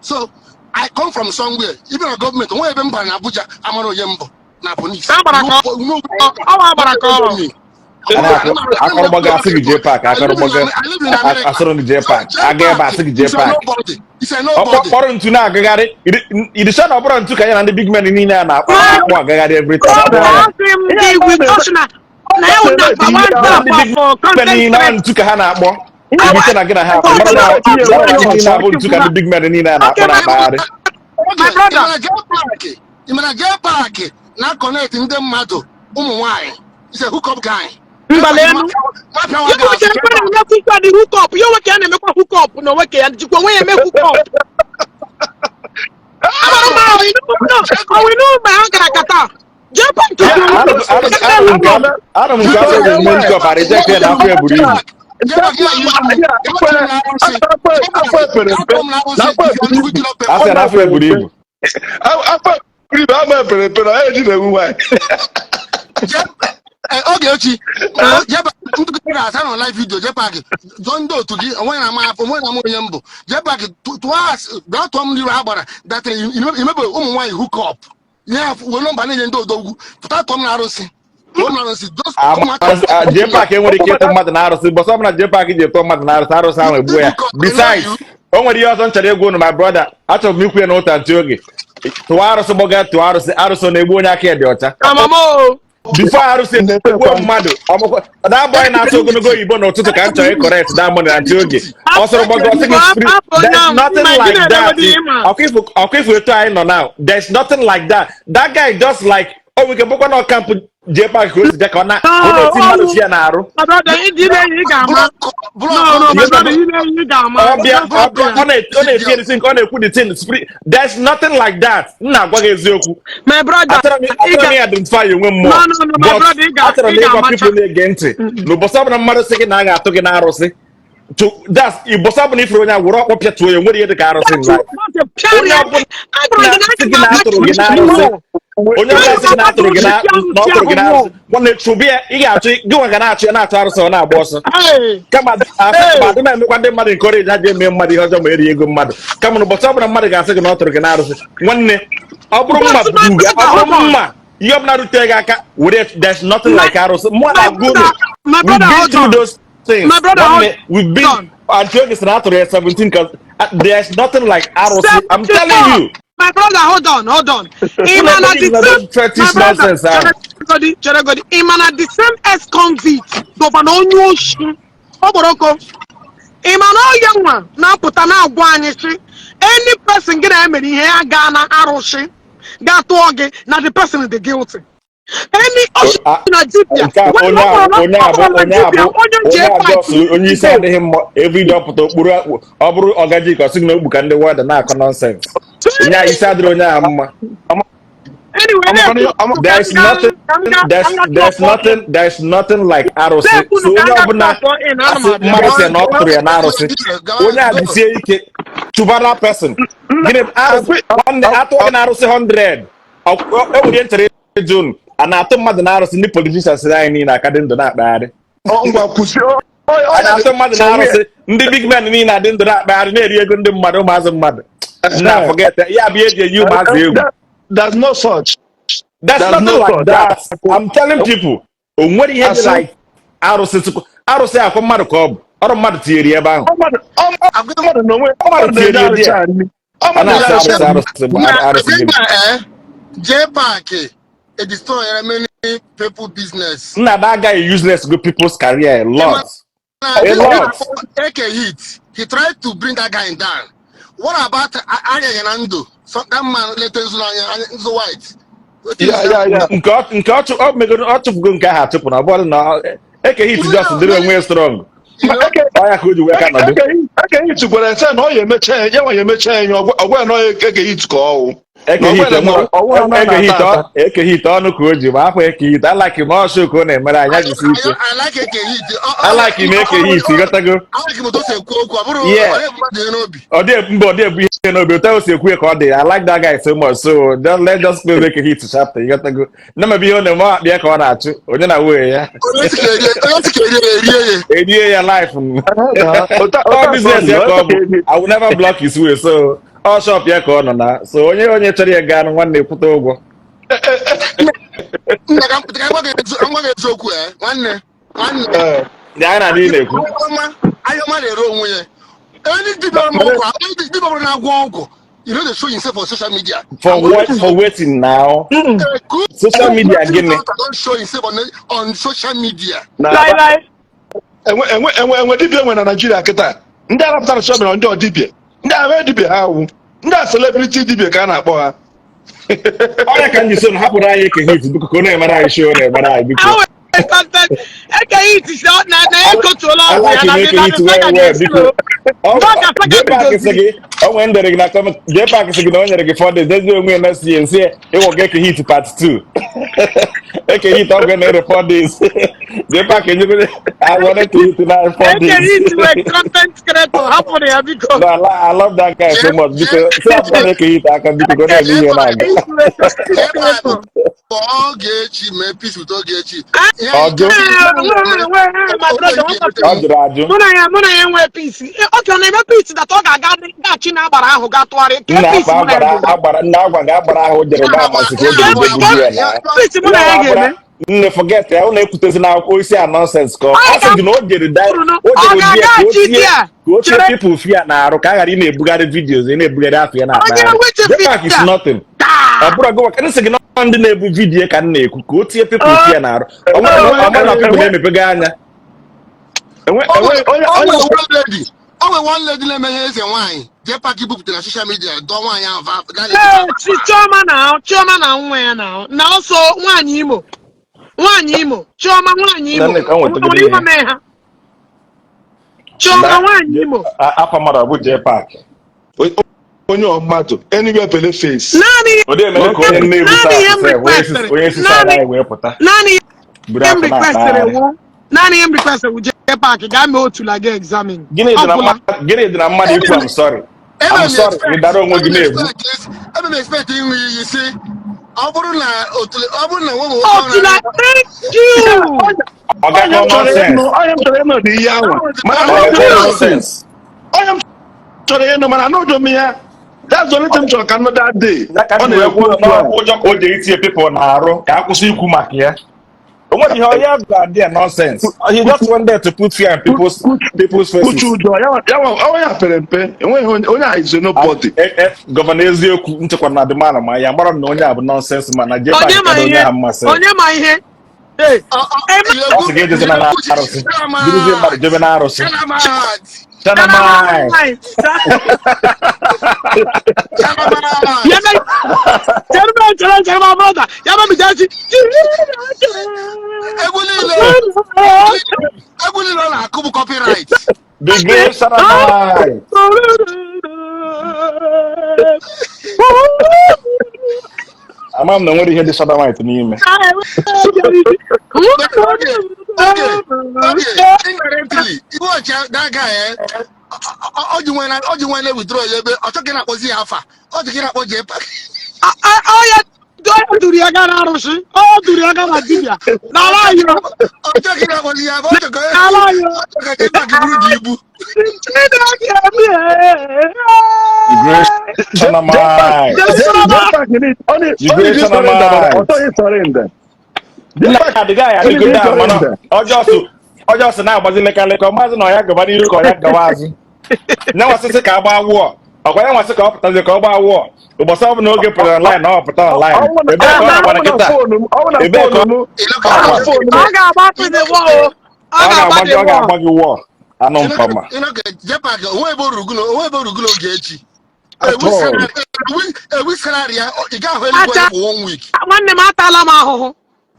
So I come from somewhere. Even a government, onwe ebe m bara na Abuja, amara onye mbụ na police. Agbara ka No, no, ọ wa agbara ka ọ. me. A na-akụ akọrọgbaga asị gị jee paakị I live in, akọrọgbaga I live in America. asịrị gị jee So paakị J aga ebe Park asị gị jee is a paakị nobody. It's a ọ nobody. kpọrọ ntu na-agagharị idisha na ọ bụrụ ntu ka ya na ndị big men niile a na-akpọ akpọ agagharị every time akpọ Brother, ya asị m gị with na na ya wụ number one na ndị top big for men content niile ọ creator. ntu ka ha na-akpọ ibiche na gị na ha akpọ mara na mara na niile abụ ntu ka ndị big men niile a na-akpọ Okay, my na-akpagharị. My brother. Ị mara J Park, ị mara J Park na-connect ndị mmadụ ụmụ nwanyị. He's a hookup guy. Mbalenu. Ya nwoke ekwe na-eme hook up dị hook up. Ya nwoke ya na-emekwa hook up na nwoke ya jikwa onwe ya eme hook up. Agbara m ahụ, ọ wụ inu mgbe ha gara kata. J Park Ya, jikwa onwe anụ m anụ m nke afọ ga-eme nke ọbara reject ya na afọ ya buru ibu. Asị ya na afọ ya buru ibu. Afọ ibu ama pere pere onye ji na-ewu nwaanyị. Ogechi, ntụkịta na-asa na live video J Park jụọ ndị otu gị onwe na ama afọ onwe na ama onye mbụ J Park tụọ asị bịa tụọ m n'iru ha gbara datịrị imebe ụmụ nwaanyị hook up ya were nọmba na-enye ndị odogwu pụta tụọ m na arụsị tụọ m na arụsị just ụmụaka. J Park enwere ike ịtụ mmadụ na arụsị bọsọ ọbụla J Park ji etụ mmadụ na arụsị arụsị ahụ egbuo ya. Besides, o nwere ihe ọzọ m chọrọ ịgwa unu, my brother, achọrọ m ikwu ya n'ụta ntị oge tụọ arụsị gbọga tụọ arụsị arụsị ọ na-egbu onye aka ya dị ọcha. Amama o. Before arụsị egbuo mmadụ ọmụkwa that boy na-asụ ogologo oyibo n'ụtụtụ ka m chọrọ ịcorrect that money na ntị oge ọ sọrọ gbago ọsị gị spirit. There's nothing like that. Ọkwa ifu etu anyị nọ now, there's nothing like that. That guy just like o nwere ike bụkwa na camp J Park ka o si bịa ka ọ na ọ na-eti mmadụ chi ya n'arụ. My brother, ịdị na-enyi ị ga-ama. No, no, my brother, ị na-enyi ị ga-ama. Ọbịa ọbịa ọ na-eti anything ọ na-ekwu the thing spirit. There's nothing like that. M na-agwa gị eziokwu. My brother, Achọrọ m ị achọrọ m ga identify onwe m mmụọ. No, no, no, my But brother, achọrọ m ị ịgwa ga-amacha. people na-ege ntị n'ụbọchị ọbụla mmadụ sị gị na a ga-atụ gị n'arụsị to that's ụbọchị ọbụla ifuru onye a were ọkpọ pịatuo ya nwere ihe dị ka arụsị in life. Onye ọbụla sị gị na atụrụ gị n'arụsị, onye ọbụla sị gị na atụrụ gị na na ọ tụrụ gị n'arụsị, nwanne, chụbụ ya. Ị ga-achụ gị nwa ga na-achụ ya na-achụ arụsị ọ na-agba ọsọ. Hey. Kama asị ma adị m emekwa ndị mmadụ encourage ha ji eme mmadụ ihe ọjọọ ma eri ego mmadụ kama na ụbọchị ọbụla mmadụ ga-asị gị na ọ tụrụ gị n'arụsị, nwanne, ọ bụrụ mma But my bụ ọ brother, bụrụ hold on. mma ihe ọbụla rutere gị aka were. There's nothing like arụsị mụ My na-agwa unu. brother, my We've brother, been hold through on. those things. My brother, Nwanne, hold we've been on. Antiochus na atụrụ ya 17 'cause there's nothing like arụsị, I'm telling you. My brother, hold on, hold on. Unu Ị ma na ekweghị the na same, those fetish my brother, nonsense ahụ. cheregodi, cheregodi. Ị ma na the same ex-convict, governor onye oshi, okporoko. Ị ma na onye nwa na-apụta na-agwa anyị sị, any person gị na ya mere ihe ya gaa na arụsị, gaa tụọ gị na the person dị guilty. Any oshi na dibịa, Nke a nwanne onye ọ a bụrụ na onye ọ a bụ bụrụ na onye a dibịa, bụ onye ji onye a fight just onye isi adịghị mma everyday ọpụta okpuru ọ bụrụ ọgaji ka ọ sị gị na okpu ka ndị wada na-akọ nonsense onye a isi adịrị onye a mma. Anyway, na-ekwu ka There's m gaa nothing ka m gaa ka there's m gaa there's drop nothing there's nothing like arụsị. Na-ekwunu So ka onye m gaa ọbụla drop in, ana m asị abịa. mmadụ sị na ọ tụrụ ya n'arụsị, onye a jisie ike chụbara person gịnị arụsị. Nwanne, atụọ gị n'arụsị 100 e nwere ihe nchere ịjụ unu. A na-atụ mmadụ n'arụsị ndị politicians anyị niile aka dị ndụ na-akpagharị? Ngwa kwụsị. A na-atụ mmadụ n'arụsị ndị big men niile adị ndụ na-akpagharị na-eri ego ndị mmadụ ụmụazị mmadụ na forget ya bụ ihe eji eyi ụmụazị egwu. There's no such. There's There's nothing no like such. that. I'm telling people, o nwere ihe dị Asị. like arụsị tupu arụsị akwa mmadụ ka ọ bụ. Ọrụ mmadụ tinyere ya ebe ahụ. Mmadụ na onwe Mmadụ mmadụ na-enye tinyere ya arụsị there. nri. A Mmadụ na-enye na-asị arụsị arụsị nri. arụsị bụ Na arụsị gịnị? JPAC e destroy many people business. Nna, that guy useless go people's career a lot. A lot. Eke Hit, he tried to bring that guy down. What about Anya Nando? So that man later Nzu White. Yeah. Nke ọ chụ ọ megoro, ọ chụpụgo nke ahụ achụpụ na ọ bụrụ na Eke Hit just dịrị onwe ya strong. Ọ ya ka o ji wee ka nọdụ. Eke Hit gwara ese na ọ ya emecha ya nwa ya emecha ya ọgwa ya na ọ ya Eke Hit ka ọwụ. Eke Hit enwere Eke Hit Eke Eke Hit ọnụ ka o ji ma afọ Eke Hit alaki ma ọ show ka ọ na-emere anyị jisi ike. I like Eke Hit. Alaki m Eke Hit, ghọtago. I like him to say ekwu okwu, ọ bụrụ onye mmadụ n'obi. Ọ dị mba, ọ dị ebu ihe n'obi, otu o si ekwu ya ka ọ dị. I like that guy so much, so don't let just close Eke Hit chapter, ghọtago. Nne mebe ihe ọ na-eme, ọ akpị ya ka ọ na-achụ onye na nwunye ya. Onye sị ka erie erie ya. Erie ya life. Ọ business ya ka ọ bụ. I will never block his way, so ọ shop ya ka ọ nọ na, so onye chọrọ ya gaa nwanne kwụta ụgwọ. Nna, ka m gwa gị eziokwu, nwanne nwanne. Ya na ndị na-ekwu. Ayọma na-ere onwe ya. Any dibịa ọbụla na-agwọ ọgwụ, you know they show himself on social media. For what? For waiting now. Social media gịnị? Don't show himself on social media. Enwe dibịa enwe na Naịjirịa kịta. Ndị arapụtara social media, ndị ọdibịa. Ndị ahụ dibịa ha wụ. Ndị a celebrity dibịa ka a na-akpọ ha. Ọrịa ka m ji so na hapụrụ anyị Eke Hit, biko, ka ọ na-emere anyị show, na-emere anyị, biko. Eke Hit si na ya ekotuola ọgwụ ya na Eke Hit wee wee, biko. JPAC sị gị o nwere ndere gị na comment. JPAC sị gị na o nyere gị 4 days dezi onwe ya next year, nsị ịwọga Eke Hit part 2. Eke Hit ọgwụ na-ere 4 days. JPAC enyego awọ Eke Hit na 4 Eke Hit days. wee content creator, hapụrụ ya, biko. No, I love that guy so much. Biko, si hapụrụ Eke Hit aka, biko, ka ọ na-eme ihe na-aga. Ogechi mee peace with Ogechi. Ọjụ. Ọ jụrụ ajụ. Mụ na ya nwee peace. Oke ọ na-eme peace that ọ ga-aga gachi na agbara ahụ ga tụgharị ke Nna peace akpa mụ na ya agbara ga-eme. Agbara nna agwa ga agbara ahụ jere gaa amasị ka o jere jegbuzi ya na Peace mụ na ya ga-eme. Nne, forget ya, ụnụ ekwutezi na akwụkwọ isi a nonsense ka ọ asị gị na o jere da o Ọ jere di ya ka o ga-agachi tie di ya. ka o tie Chere. people fear na arụ ka a ghara ị na-ebugharị videos, ị na-ebugharị afọ ya Onye na-akpagharị. which JPAC is fear? nothing. Ọ bụrụ gị nsị gị na ndị na-ebu video ka m na-ekwu ka o tie people fear na arụ. Ọ bụrụ na people na-emepego anya. Enwe enwe onye O onye nwere one lady, o nwere one lady na-eme ihe eze nwaanyị JPAC bupụtara na social media dọọ nwaanyị ahụ Ee, Chioma na Chioma na nwa ya na ọsọ nwaanyị Imo, nwaanyị Imo, Chioma nwaanyị Imo. Nne, ka m nwetagoro Nwere ihe. Imo mee ha Chioma nwaanyị Imo. Afa mmadụ ọ bụ JPAC. Onye mmadụ anywhere bele face. Naanị Ọ dị emere ka onye nne ebu Naanị ihe m onye onye si requestịrị, anyị wee pụta naanị ihe buru m afọ requestịrị na-akpagharị. wụ, naanị ihe m requestịrị wụ JPAC gaa mee otula gị examine. Gịnị dị na Ọgwụla. Gịnị dị na mmadụ ikwu "I'm sorry, I'm sorry"? Ị dara onwe gị na-ebu. Ebe m expect ịṅụ iyi si ọ bụrụ na otule, ọ bụrụ na nwe m Otula, thank you. Ọ Onye m gakọ chọrọ nonsense. ịnụ, onye m chọrọ ịnụ dị ihe anwa mana Ọ anọdụ gakọ m ya. Nonsense. Onye m chọrọ ịnụ, mana anọdụ m ya. That's the only thing m chọrọ ka nụ that day. Ya ka Ọ m wee na-ekwu kwuo okwu na ahụ. ụjọ ka o jere itinye people na-arụ ka a kwụsị ikwu maka ya. O nweghị ihe onye ga adị ya nonsense. He just went there to put fear in people's faces. Uche ụjọ ya nwa, ya pere mpe, enweghị onye a is a nobody. Governor eziokwu nchekwa na adịmala ma ya gbara m na onye a bụ nonsense, mana JPAC Onye ma kada onye ihe? ahụ mmasị. Onye ma ihe? Ee, Ọ sị gị ejezina na arụsị duruzie mmadụ jebe na arụsị. Shanamai. Ya na chere m, chere, chere, my brother. Ya ma bijachi. Egwu niile ọ na-akụ bụ copyright. The great Shanamai. Ama m na nwere ihe dị Shanamite n'ime. Okay, indirectly iwe ọcha that guy, ọ ji nwe na withdraw ya ebe ọ chọghị na-akpọzi ya afa, ọ ji gị na-akpọ JPAC. Ọ ya duru ya gaa na arụsị, ọ duru ya gaa na dibịa n'ala anyị. Ọ chọghị na-akpọzi ya afa, ọ chọrọ N'ala anyị. ọ chọrọ ka JPAC buru gị ibu. Chineke bie. The great Shanamai. Ọ need surrender, mana ọ chọghị surrender. Nna, the guy adịgo down, mana ọjọọ so Onye ọsọ na-agbazi lekaleka, maazị na ọ ya gaba n'iru ka ọ ya gawa azụ. Nye nwasịsị ka agba wụọ ọkwa ya nwasị ka ọ pụtazi ka ọ gbaa wụọ ụbọchị ọbụla oge pụtara online na ọ pụta online. Ebee ka ọ na-agbara kịta? Ebee ka ọ Ọ ga-agbapụ the wall. Ọ ọ ga-agba ga-agba the gị? Ọ wall. ga-agba gị wụọ anụ mpama. Jepak, onwe ebe onwe ebe orugu n'oge echi. At all. Ewi salary ya, ị ga-ahụ eluigwe Acha. for one week. Nwanne m, atala m ahụhụ.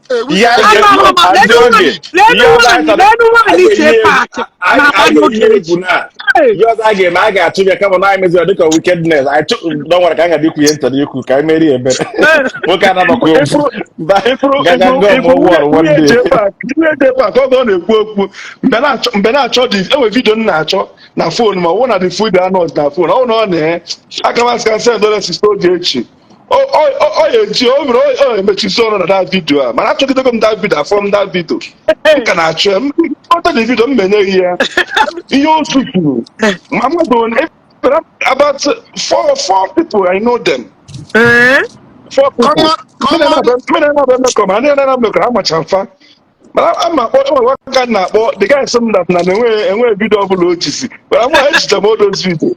Ewi Ihe a salary ga-ekwu Atala m adị lenu oge nwaanyị, lenu ihe ọzọ anyị nwaanyị, chọrọ lenu a nwaanyị ga-eyi J egwu Park a na-agba ga-eyi n'oge egwu echi. na Hey. ihe ọzọ a ga-eme, a ga-achụ ya kama na anyị meziri dịka wickedness anyị chụ don nwere ka anyị ga-adị ikwu ihe ntọrọ ikwu ka anyị merie ebere nwoke anabakwa egwu Ifuru ba ifuru gaga ifuru gọm ifuru wọr nwunye one nwunye day. J-Park, nwunye J-Park, oge ọ na-ekwu okwu mgbe na-achọ dị enwe video m na-achọ na phone, ma ọ bụrụ na the food anọs na phone, ọ bụrụ na ọ na aka m asị ka send ole sister oge echi ọ ya eji o mere o emechisi ọnụ na that video a, mana achọgidego m that video afọ m, that video m ka na-achọ ya. M kpọta the video m menyeghị ya ihe o kwuru ma mmadụ one, about four people, I know them. Eh? Four people. Common common Mmiri na-abịa mmekọ ma ndị na-abịa mmekọ amacha mfa, mana ama akpọ enwere nwoke a na-akpọ the guy sị m that na enweghị video ọbụla o jizi, mana mụ ejicha m odos video.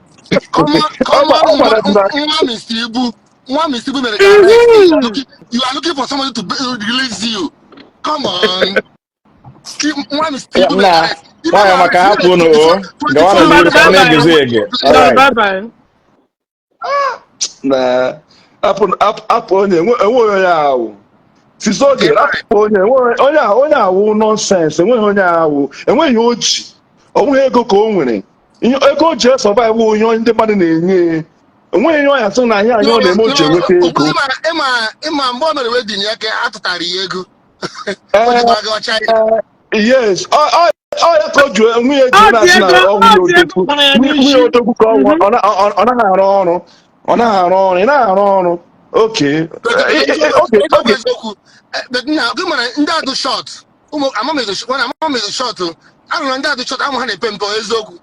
Common ọ common ọ gwara m na nwa Mr. Ibu, nwa Mr. Ibu mere ka arrest. You are looking for somebody to release you. Come on. Nwa Mr. Ya, Ibu mere nna arrest. Ibu nwaanyị mere maka arrest. hapụ unu o gawanụ Mmadụ, n'iru ka m bye bye. na-egezi ege. No, Alright. bye bye. Na apụ onye enweghị onye ahụ sisi oge rapụ onye enweghị onye ahụ, onye ahụ nonsense, enweghị onye ahụ, enweghị o ji onweghị ego ka o nwere ihe ego o ji e-survive, ihe ndị mmadụ na-enye ya. Enweghị ihe ọ ya sị na ihe anyị ọ na-eme o ji enweta ego. Ịma mgbe o mere wedding ya ka a tụtara ya ego o ji gbaga ọcha ya. Yes, ọ ya ka o ji nwunye ji Ọ dị na-asị na ego, ọ ọ nwunye dị ego odogwu gbara ya nwunye n'isi. odogwu ka ọ naghị arụ ọrụ, ọ naghị arụ ọrụ, ị naghị arụ ọrụ oke oge Eziokwu oge. Eziokwu. But nna gị mara ndị adụ short, ụmụ amamezi short anụrụ ndị adụ short amụ ha na-epe mpe, eziokwu.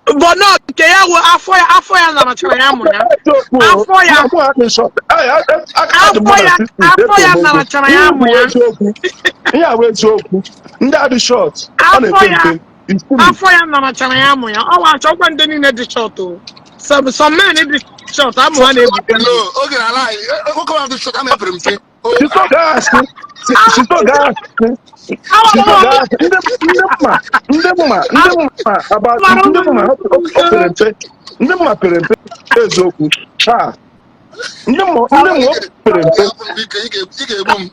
But no, nke ya wụ afọ ya, afọ ya narachara ya mụ ya. Eziokwu. Afọ ya. Mụ adị short. Adị mụ Afọ na ya, 60 afọ ya eto m ogo. narachara Ihe ya bụ mụ ya. eziokwu, ihe a bụ eziokwu, ndị adị short ọ Afọ na-epe ya, mpe. It's true. afọ ya narachara ya mụ ya. Ọ wa achọkwa ndị niile dị short o. Some men dị short, amụ ha na-ebute No, oge na ala anyị nwoke ọbụla dị short ama epere mpe. Sister ga-asị, sister ga-asị, sister ga-asị, ndị mma about ndị mma o pere mpe, ndị mma pere mpe, eziokwu ha, ndị mma o pere mpe. Biko, ị ga-egbu m.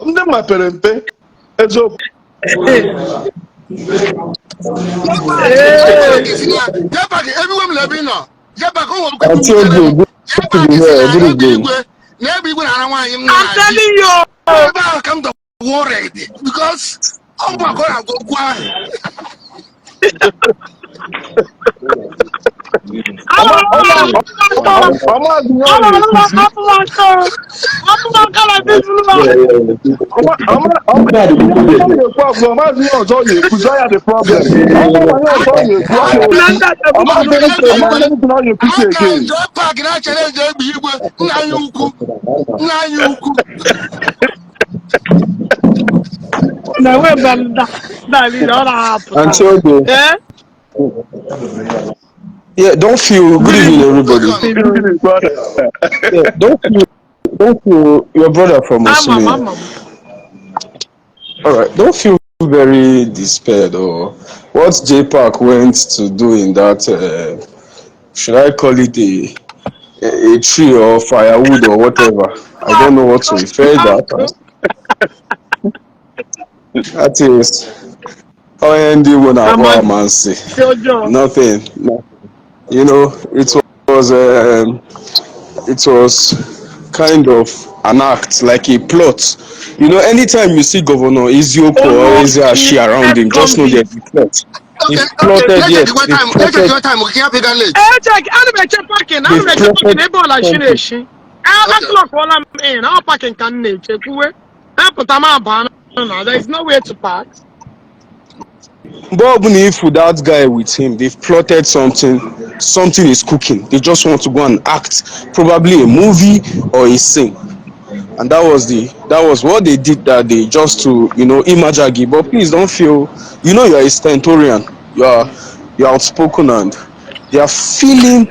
Ndị mma pere mpe, eziokwu. Jebak, ebiwe m na ebe ị nọ. Jebak, o nwere okwu Aunty Oge, good to be here. Good ebe evening. igwe na ebe igwe na-ara nwaanyị m I'm na-adị telling you. Ebe ahụ ka m dọ worried because ọ bụ maka ọ na-agwa okwu ahụ. Ọmazi ihe ọ na-ekwuzi. Ọma ihe ọ na-ekwu ọzọ, ọmazi ihe ọzọ ọ na-ekwuzi, ọ ya dị problem. Ọma ihe ọzọ ọ na-ekwu, ọ na-ekwu ọmazi anything ọ na-ekwuzi Aka again. Jebak na-achere eji egbe igwe nna anyị ukwu, nna anyị ukwu. Na enwe mgbe na ọ na-apụta. Aunty Oge, Eh? yeah, don't feel. Good evening, everybody. Good evening, brother. Yeah, don't feel your brother from Ama m, Osimhen. ama m. All right, don't feel very despaired or what J Park went to do in that. Should I call it a tree or firewood or whatever? I don't know what to refer that as. That is onye ndị Igbo na-akpọ amansi. Si ọjọọ. Nothing. Nothing. It was kind of an act, like a plot. Anytime you see Governor Eziokwu or Eziashi around him, just know there's a plot. Okay, They've okay, plotted, let's yes, check your they've time. Let's check plotted, your time. Okay, happy late. Eche, ana m eche parking, ana m they've eche parking plotted ebe ọla shi something. na-eshi. Aklọkwọla m in, ọ parking ka m na-eche kwuwe. Apụta m abaa na there is nowhere to park. But if that guy with him, they've plotted something, something is cooking. They just want to go and act, probably a movie or a scene. And that was what they did that day, just to imajagi. But please don't feel, you're a stentorian, you're outspoken, and they are feeling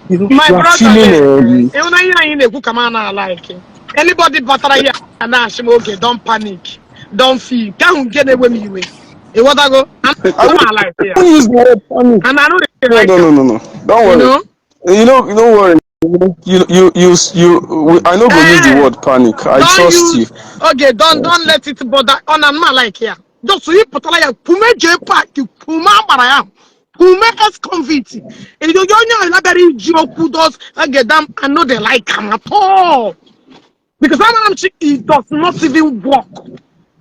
My they are brother, feeling ịhụna ihe anyị na-ekwu ka m a na-like anybody batara here na-achị m oge, don't panic, don't feel nke ahụ nke na-ewe m iwe, ịghọtago? I I'm like ya won't use the word panic. And I no dey No, like no, no, am. no, no. Don't You worry. know. Don't worry. You. I no go use the Eh, word panic. I don't trust use you. Okay, don't let it bother ọ na mma like ya. Just ị pụtara ya kwume jee park, kwume agbara ya, kwume ex convict onye onye ahụ bịara iji okwu dos okay, damn, I no dey like am at all because amara m chi it does not even work,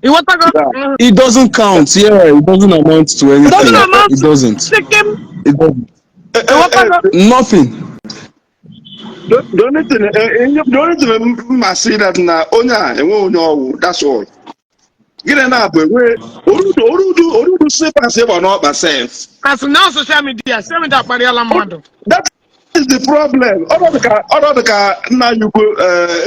ịghọtago? Yeah. It doesn't count. Yeah, it doesn't amount to It doesn't anything. amount It to doesn't. chicken. It doesn't. Ịghọtago? Nothing. The only thing m masị that na onye a enwe onye ọwụ, that's all. Gịnị na-abụ enwe orudu orudu orudu slippers ịgba n'ọkpa sef. As na social media akparịala mmadụ. That is the problem. Ọnọdụ ka nna anyị ukwu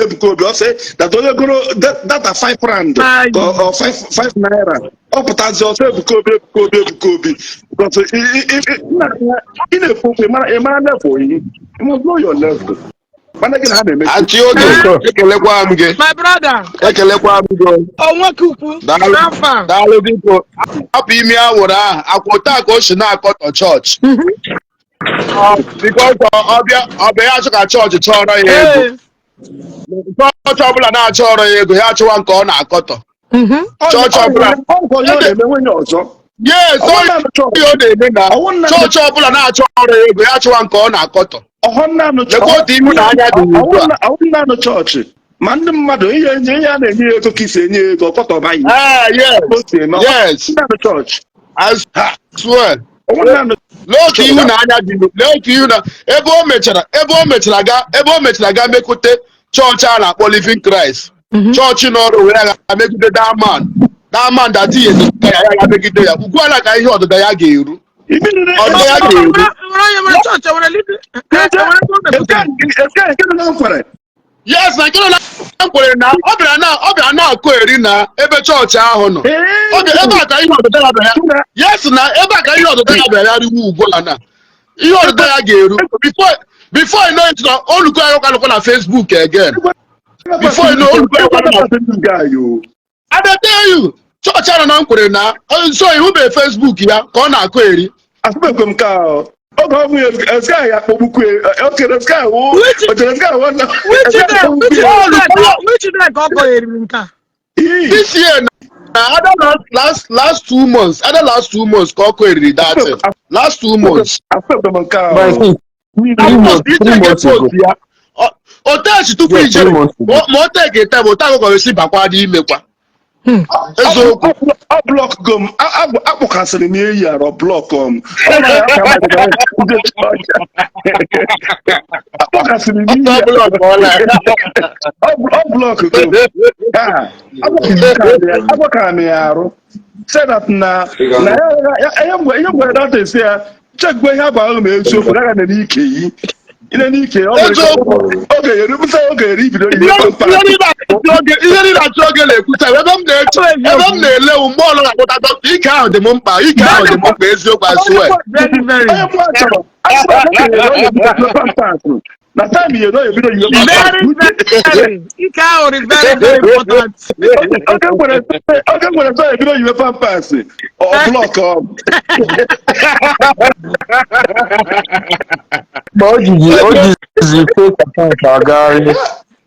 Ebuka Obi, ọ sị that onye goro data 5 rand Ayi. ka ọ 5 naira, ọ pụtazi ọsọ Ebuka Obi, Ebuka Obi, Ebuka Obi, because ị na-ekwu okwu, ị mara level yi. You must know your level. Mana gị na ha na-emechi. Achị oge, ekelekwa m gị. My brother. Ekelekwa m gị. O nwoke ukwu. Daalụ. N'afọ a. Daalụ, biko hapụ imi awụrụ ahụ akwa taa ka o si na-akọtọ chọọchị, biko ọbịa ọbịa ya achọ ka chọọchị chọrọ ya ego. Chọọchị ọbụla na-achọrọ ya ego, ya achọwa nke ọ na-akọtọ. Chọọchị ọbụla Ọgwụ onye ọ na-eme nwunye ọzọ. Yes. Ọwụ naanị chọọchị. Ọ ihe ọ na-eme na Ọwụ naanị chọọchị ọbụla na-achọrọ ya ego, ya achọwa nke ọ na-akọtọ. Ọhọ naanị. Lekwa otu ihu na anya dị ugbu a. Ọwụ naanị chọọchị, ma ndị mmadụ ihe ihe a na-enye ya ego ka isi enye ya ego ọkọtọba yi. Ah, yes. O si eme. Yes. Naanị chọọchị. I swear. Ọwụ naanị. Lee otu ihu na anya dị, lee otu ihu na ebe o mechara ebe o mechara ga mekwute chọọchị a na-akpọ Living Christ, chọọchị n'ọrụ were ya ga megide that man, that man that ihe ya ya ya megide ya ugbu a ka ihe ọdịda ya ga-eru, ọdịda ya ga-eru. Nwere onye nwere chọọchị nwere nwere ebe o mepụtara. Nke nọ na nkwere. Yes, na nke nọ na nkwere na ọ bịara na-akụ eri na ebe chọọchị ahụ nọ. Ọ bịa ebe a ka ihe ọdịda ya bịara. Yes, na ebe a ka ihe ọdịda ya bịara ya riwu ugbu a na ihe ọdịda ya ga-eru before you know it, na olùkọ́ ya kalụkọ na Facebook again. Before you know, olùkọ́ ya kalụkọ na I dey tell you, chọọchị ahụ na nkwere na so ihube Facebook ya ka ọ na-akụ eri. Asụbekwe m ka oge ọ bụ esi ya kpọgbukwe okere sky wụ ochere sky wụ. Which day ka ọ kọgheriri nke a? This year na either last 2 months, either last 2 months ka ọ kọeriri that thing, last 2 months. Asụbekwe m nke But I think 3 months, 3 months ago. Post ya o techi tupu Yeah, ijere 3 months ago. Ma o teki tem otu akụkọ esi bakwa n'imekwa eziokwu. Ọ block go m, akpọkasịrị m eyi arọ block m. Akpọkasịrị m iyi. Ọ block ọla. Ọ block go m. Agbakara m ya arụ say that na ihe gwara data esi ya chekwa ihe agwa ahụ ma eziokwu na aga n'ike yi ile n'ike ọ nwere ike oge eri mfe oge eri ibido ihe Ihe niile achọ oge na-ekwuta ebe m na-eche, ebe m na-elewu mgbe ọlụ na-akpọta dọkịta, ike ahụ dị m mkpa, ike ahụ dị m mkpa, eziokwu, I swear. Very, very. Onye mụ chọrọ asị na oge ebido pampers na time ihe na ebido yiwe. Very, very. Ike ahụ dị very, very important. Oge nwere sọ ebido yiwe pampers, ọ block ọ. Ma o jizi fake account agagharị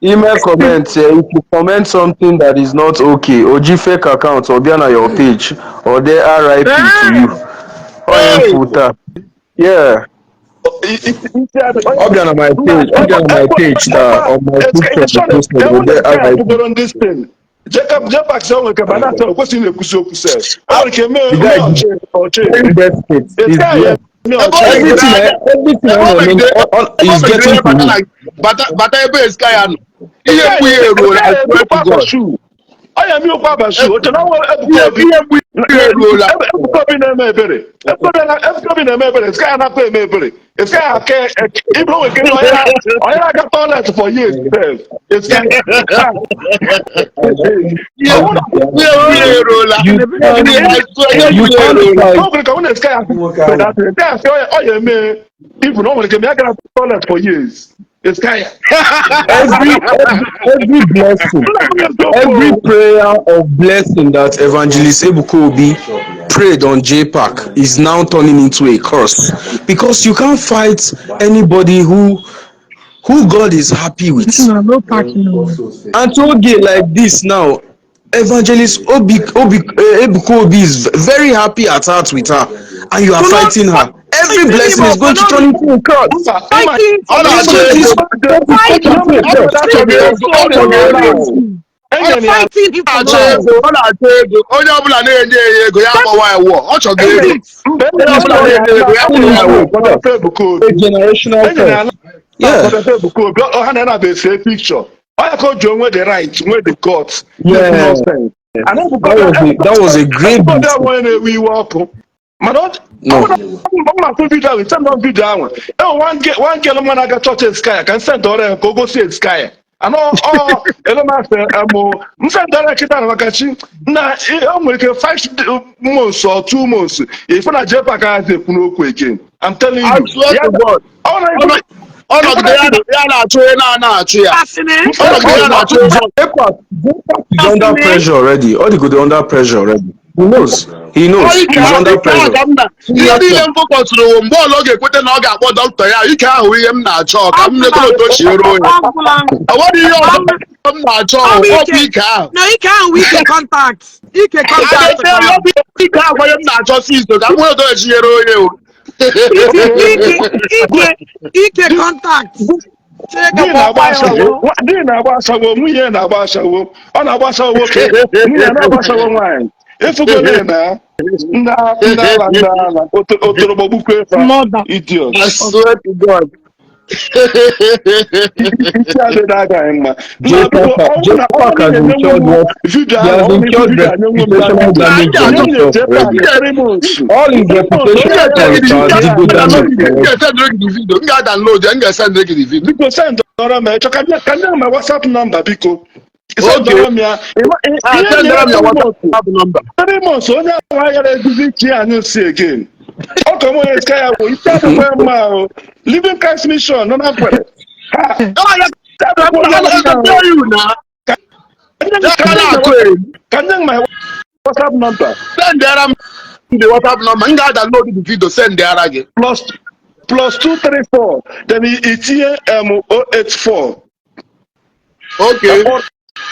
ime comment. If you comment something that is not okay, o ji fake account ọ bịa na your page, ọ dee RIP to you. Onye mfụta, yeah, ọ bịa na my page, ọ bịa na my page na on my picture posted, o dee RIP. Bugoro ndị Spain Jacob Jepak sị o nwere ka banata o kwesịghị na-ekwusi okwu sef, o nwere ike mee The guy ọchị ọchị. very desperate. He's there. Everything ọ na-eme is getting to me. Bata ebe esika ya nọ, ihe mgbu ya eruola, I swear to God. Ọ ya eme okwu abasu oche na ọnwa Ebuka Ihe Obi. ihe mgbu ihe eruola. Ebuka Obi na-eme ebere. Ebuka Obi na-eme ebere. Sky anakwa eme ebere. Sky aka ịbụrụ nwekere onye na-aga toilet for years sef. Sky. Ihe mgbu ihe eruola. You can't, Ihe you mgbu ihe can't eruola. fight. O nwere ka ọ na Sky asị Sky asị ọ ya eme even o nwere ike ma ya gara toilet for years. Sky. Every blessing, every prayer of blessing that Evangelist Ebuka Obi prayed on JPAC is now turning into a curse, because you can't fight anybody who God is happy with. No, no parking. No. And to get like this now, Evangelist Ebuka Obi is very happy at heart with her, and you are fighting her. Every blessing is going to turn into a curse. Fighting Ọ na-achọ It's ego. Fighting. Ọ na-achọ ego. Fighting him for Na-achọ love. ego. Ọ na-achọ ego. Onye ọbụla na-enye ya ego ya agbawa ya wụọ. Ọ chọrọ ego. Onye ọbụla na-enye ego ya agbawa ya wụọ. A generational curse. Yeah. Ha na-anabe ese picture. Ọ ya ka o ji onwe the right, nwee the guts. Yeah. That was a great Ebuka Obi mistake. abụghị onye na-ewe iwe ọkụ. Mana ọ No. ọ na-atụ video ahụ, send on video ahụ. Ewe one girl mma na-aga chọọchị Eskaya ka m send ọrịa ya ka o gosi Eskaya. Anọ ọ elemasị amụ m send ọrịa kịta na maka chi na o nwere ike 5 months or 2 months ife na JPAC agaghị ekwu n'okwu again. I'm telling I you. swear to God. Ọ na Ọnọdụ ya na-achụ onye na-ana achụ ya. Asịnị. Ọnọdụ ya na-achụ onye. JPAC is under pressure already. All the good under pressure already. He knows. He knows. Ike He's ahụ under ike ahụ pressure. ka m na ihe niile m focusụrụ wụ mgbe ọla ọ ga-ekweta na ọ ga-akpọ dọkịta ya, ike ahụ ihe m na-achọ ka m lekọta otu o si ruo ya. Ọgwụla. Ọ nwere ihe ọzọ m na-achọ, Ọ bụ ọ bụ ike. ike ahụ. No, ike ahụ ike contact. Ike contact. Adete, ọ bụ ike ahụ onye m na-achọ si iso ka m nwee otu o si ruo onye o. Ike ike ike ike contact. Chineke Di na-agba kpọkwa ya ashawo, ọwụ. di na-agba ashawo, nwunye na-agba ashawo, ọ na-agba ashawo nwoke, nwunye na-agba ashawo nwaanyị. Ịfụgo na ndị ala ndị ala otorogbọgbukwe fa Mother. idiot. I swear to God. Isi adịghị agaghị mma. Nna biko, JPAC ọ bụrụ na ọ JPAC bụrụ na has incurred enyenwu what video he ahụ, has ọ bụrụ na incurred video anyenwu m reputational damage. damage on Onye himself na-eje already. paakị 3 months. All his 3 months, onye reputation na-eje has digo M damage already. ga-esendịrị gị the video. M ga-download ya, m ga-esendịrị gị the video. Biko send ọrọ m echọ ka ndị ma WhatsApp number, biko. Send Okay. ọrọ m ya. Ah, Ihe sendịrị nyere m your 3 months. WhatsApp number. 3 months, onye ahụ agara eguzi ichi anyị si again. Ọ ka onye sky ya bụ isi adịkwa mma ahụ. Living Christ Mission nọ na Nkwere. Ha Oh, ya adịkwa onye I mma ahụ. tell you na. Ka Ya ka na-akụ eri. Ka nye my WhatsApp number. Sendịara m the WhatsApp number. M ga-download the video sendịara gị. +234, then itinye m 084. Okay.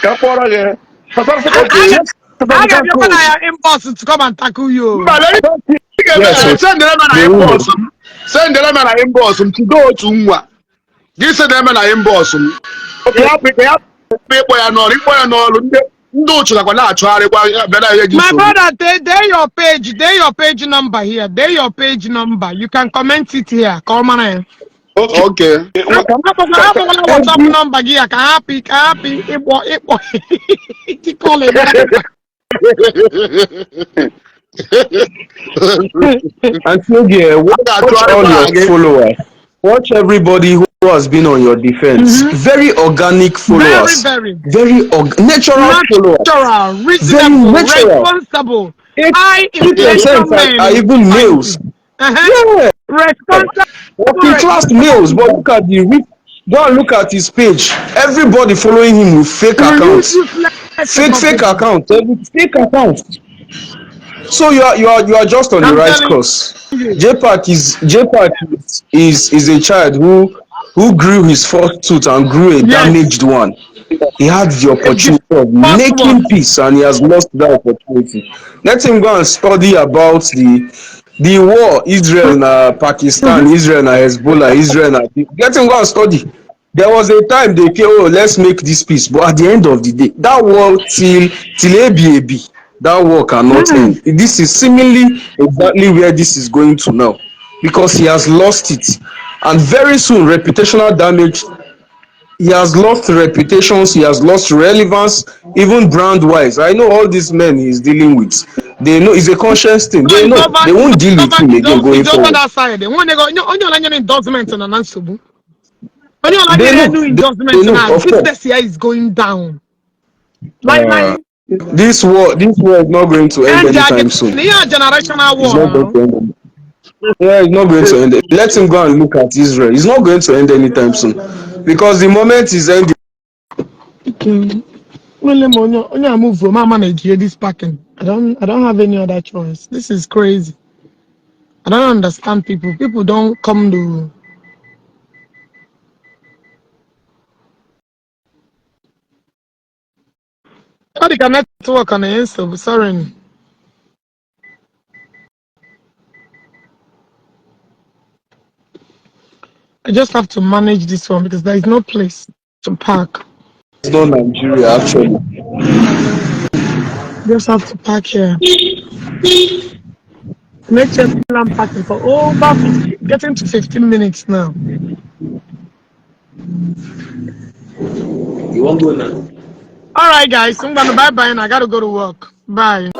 Ka kpọrọ gị South Africa. Okay. South A African ga-abịakwa na code. ya inbox to come and tackle you. Mba, lee ị ga-eme Yes, na sendịara m na they will. inbox m. Sendịara m na inbox m. Chido otu nwa. Gị sendịara m na inbox m. Ka ya ka ya ịkpọ ya n'ọrụ, ịkpọ ya n'ọrụ, ndị ụchụ nakwa na-achụgharịkwa ya bịa na ihe gị My nsogbu. brother, they your page number here. They your page number. You can comment it here. Ka ọ mara ya. Okay. Okay. Akpọkwala akpọkwala WhatsApp number gị ya ka hapụ ịkpọ ịkọl ebe. Auntie Oge, watch all your followers. Watch everybody who has been on your defense. Very organic Very, followers. very. Very natural followers. Natural, Very reasonable, natural. responsible, high 80% inflation are men. even males. Yeah. Responsible. Working class males, but look at the rich. Go and look at his page. Everybody following him with fake accounts. Useless Fake accounts. Every fake accounts. So you are just on the I'm right telling course. you. JPAC is a child who grew his first tooth and grew a damaged one. He had the opportunity of First making one. peace and he has lost that opportunity. Let him go and study about the war, Israel and Pakistan, Israel and Hezbollah, Israel and let him go and study. There was a time they came, "Oh, let's make this peace," but at the end of the day, that war till ABAB, that war cannot end. This is seemingly exactly where this is going to now, because he has lost it, and very soon reputational damage He has lost reputations, he has lost relevance, even brand wise. I know all these men he's dealing with. They know it's a conscious thing. No, They it's know over. they won't It's deal with over. him It's again over. going It's over forward. that side. Onye onye ọla nyere endorsement na na nsogbu. Onye ọla They nyere know, new they endorsement know, na of course. business here is going down. Like like This war is not going to end and anytime soon. ihe generational It's war not now. going to end. Yeah, it's not going to end. Let him go and look at Israel. It's not going to end anytime soon. Because the moment is ending, Okay. Well, onye onye move ma manage this parking. I don't have any other choice. This is crazy. I don't understand people. People don't come to. Ọ dị ka network na-enye nsogbu. Sorry. I just have to manage this one because there is no place to park. it's not Nigeria actually. Just have to park here. Make sure I'm parking for over 50, getting to 15 minutes now. You won't go now. All right, guys. I'm gonna bye bye and I gotta go to work. Bye.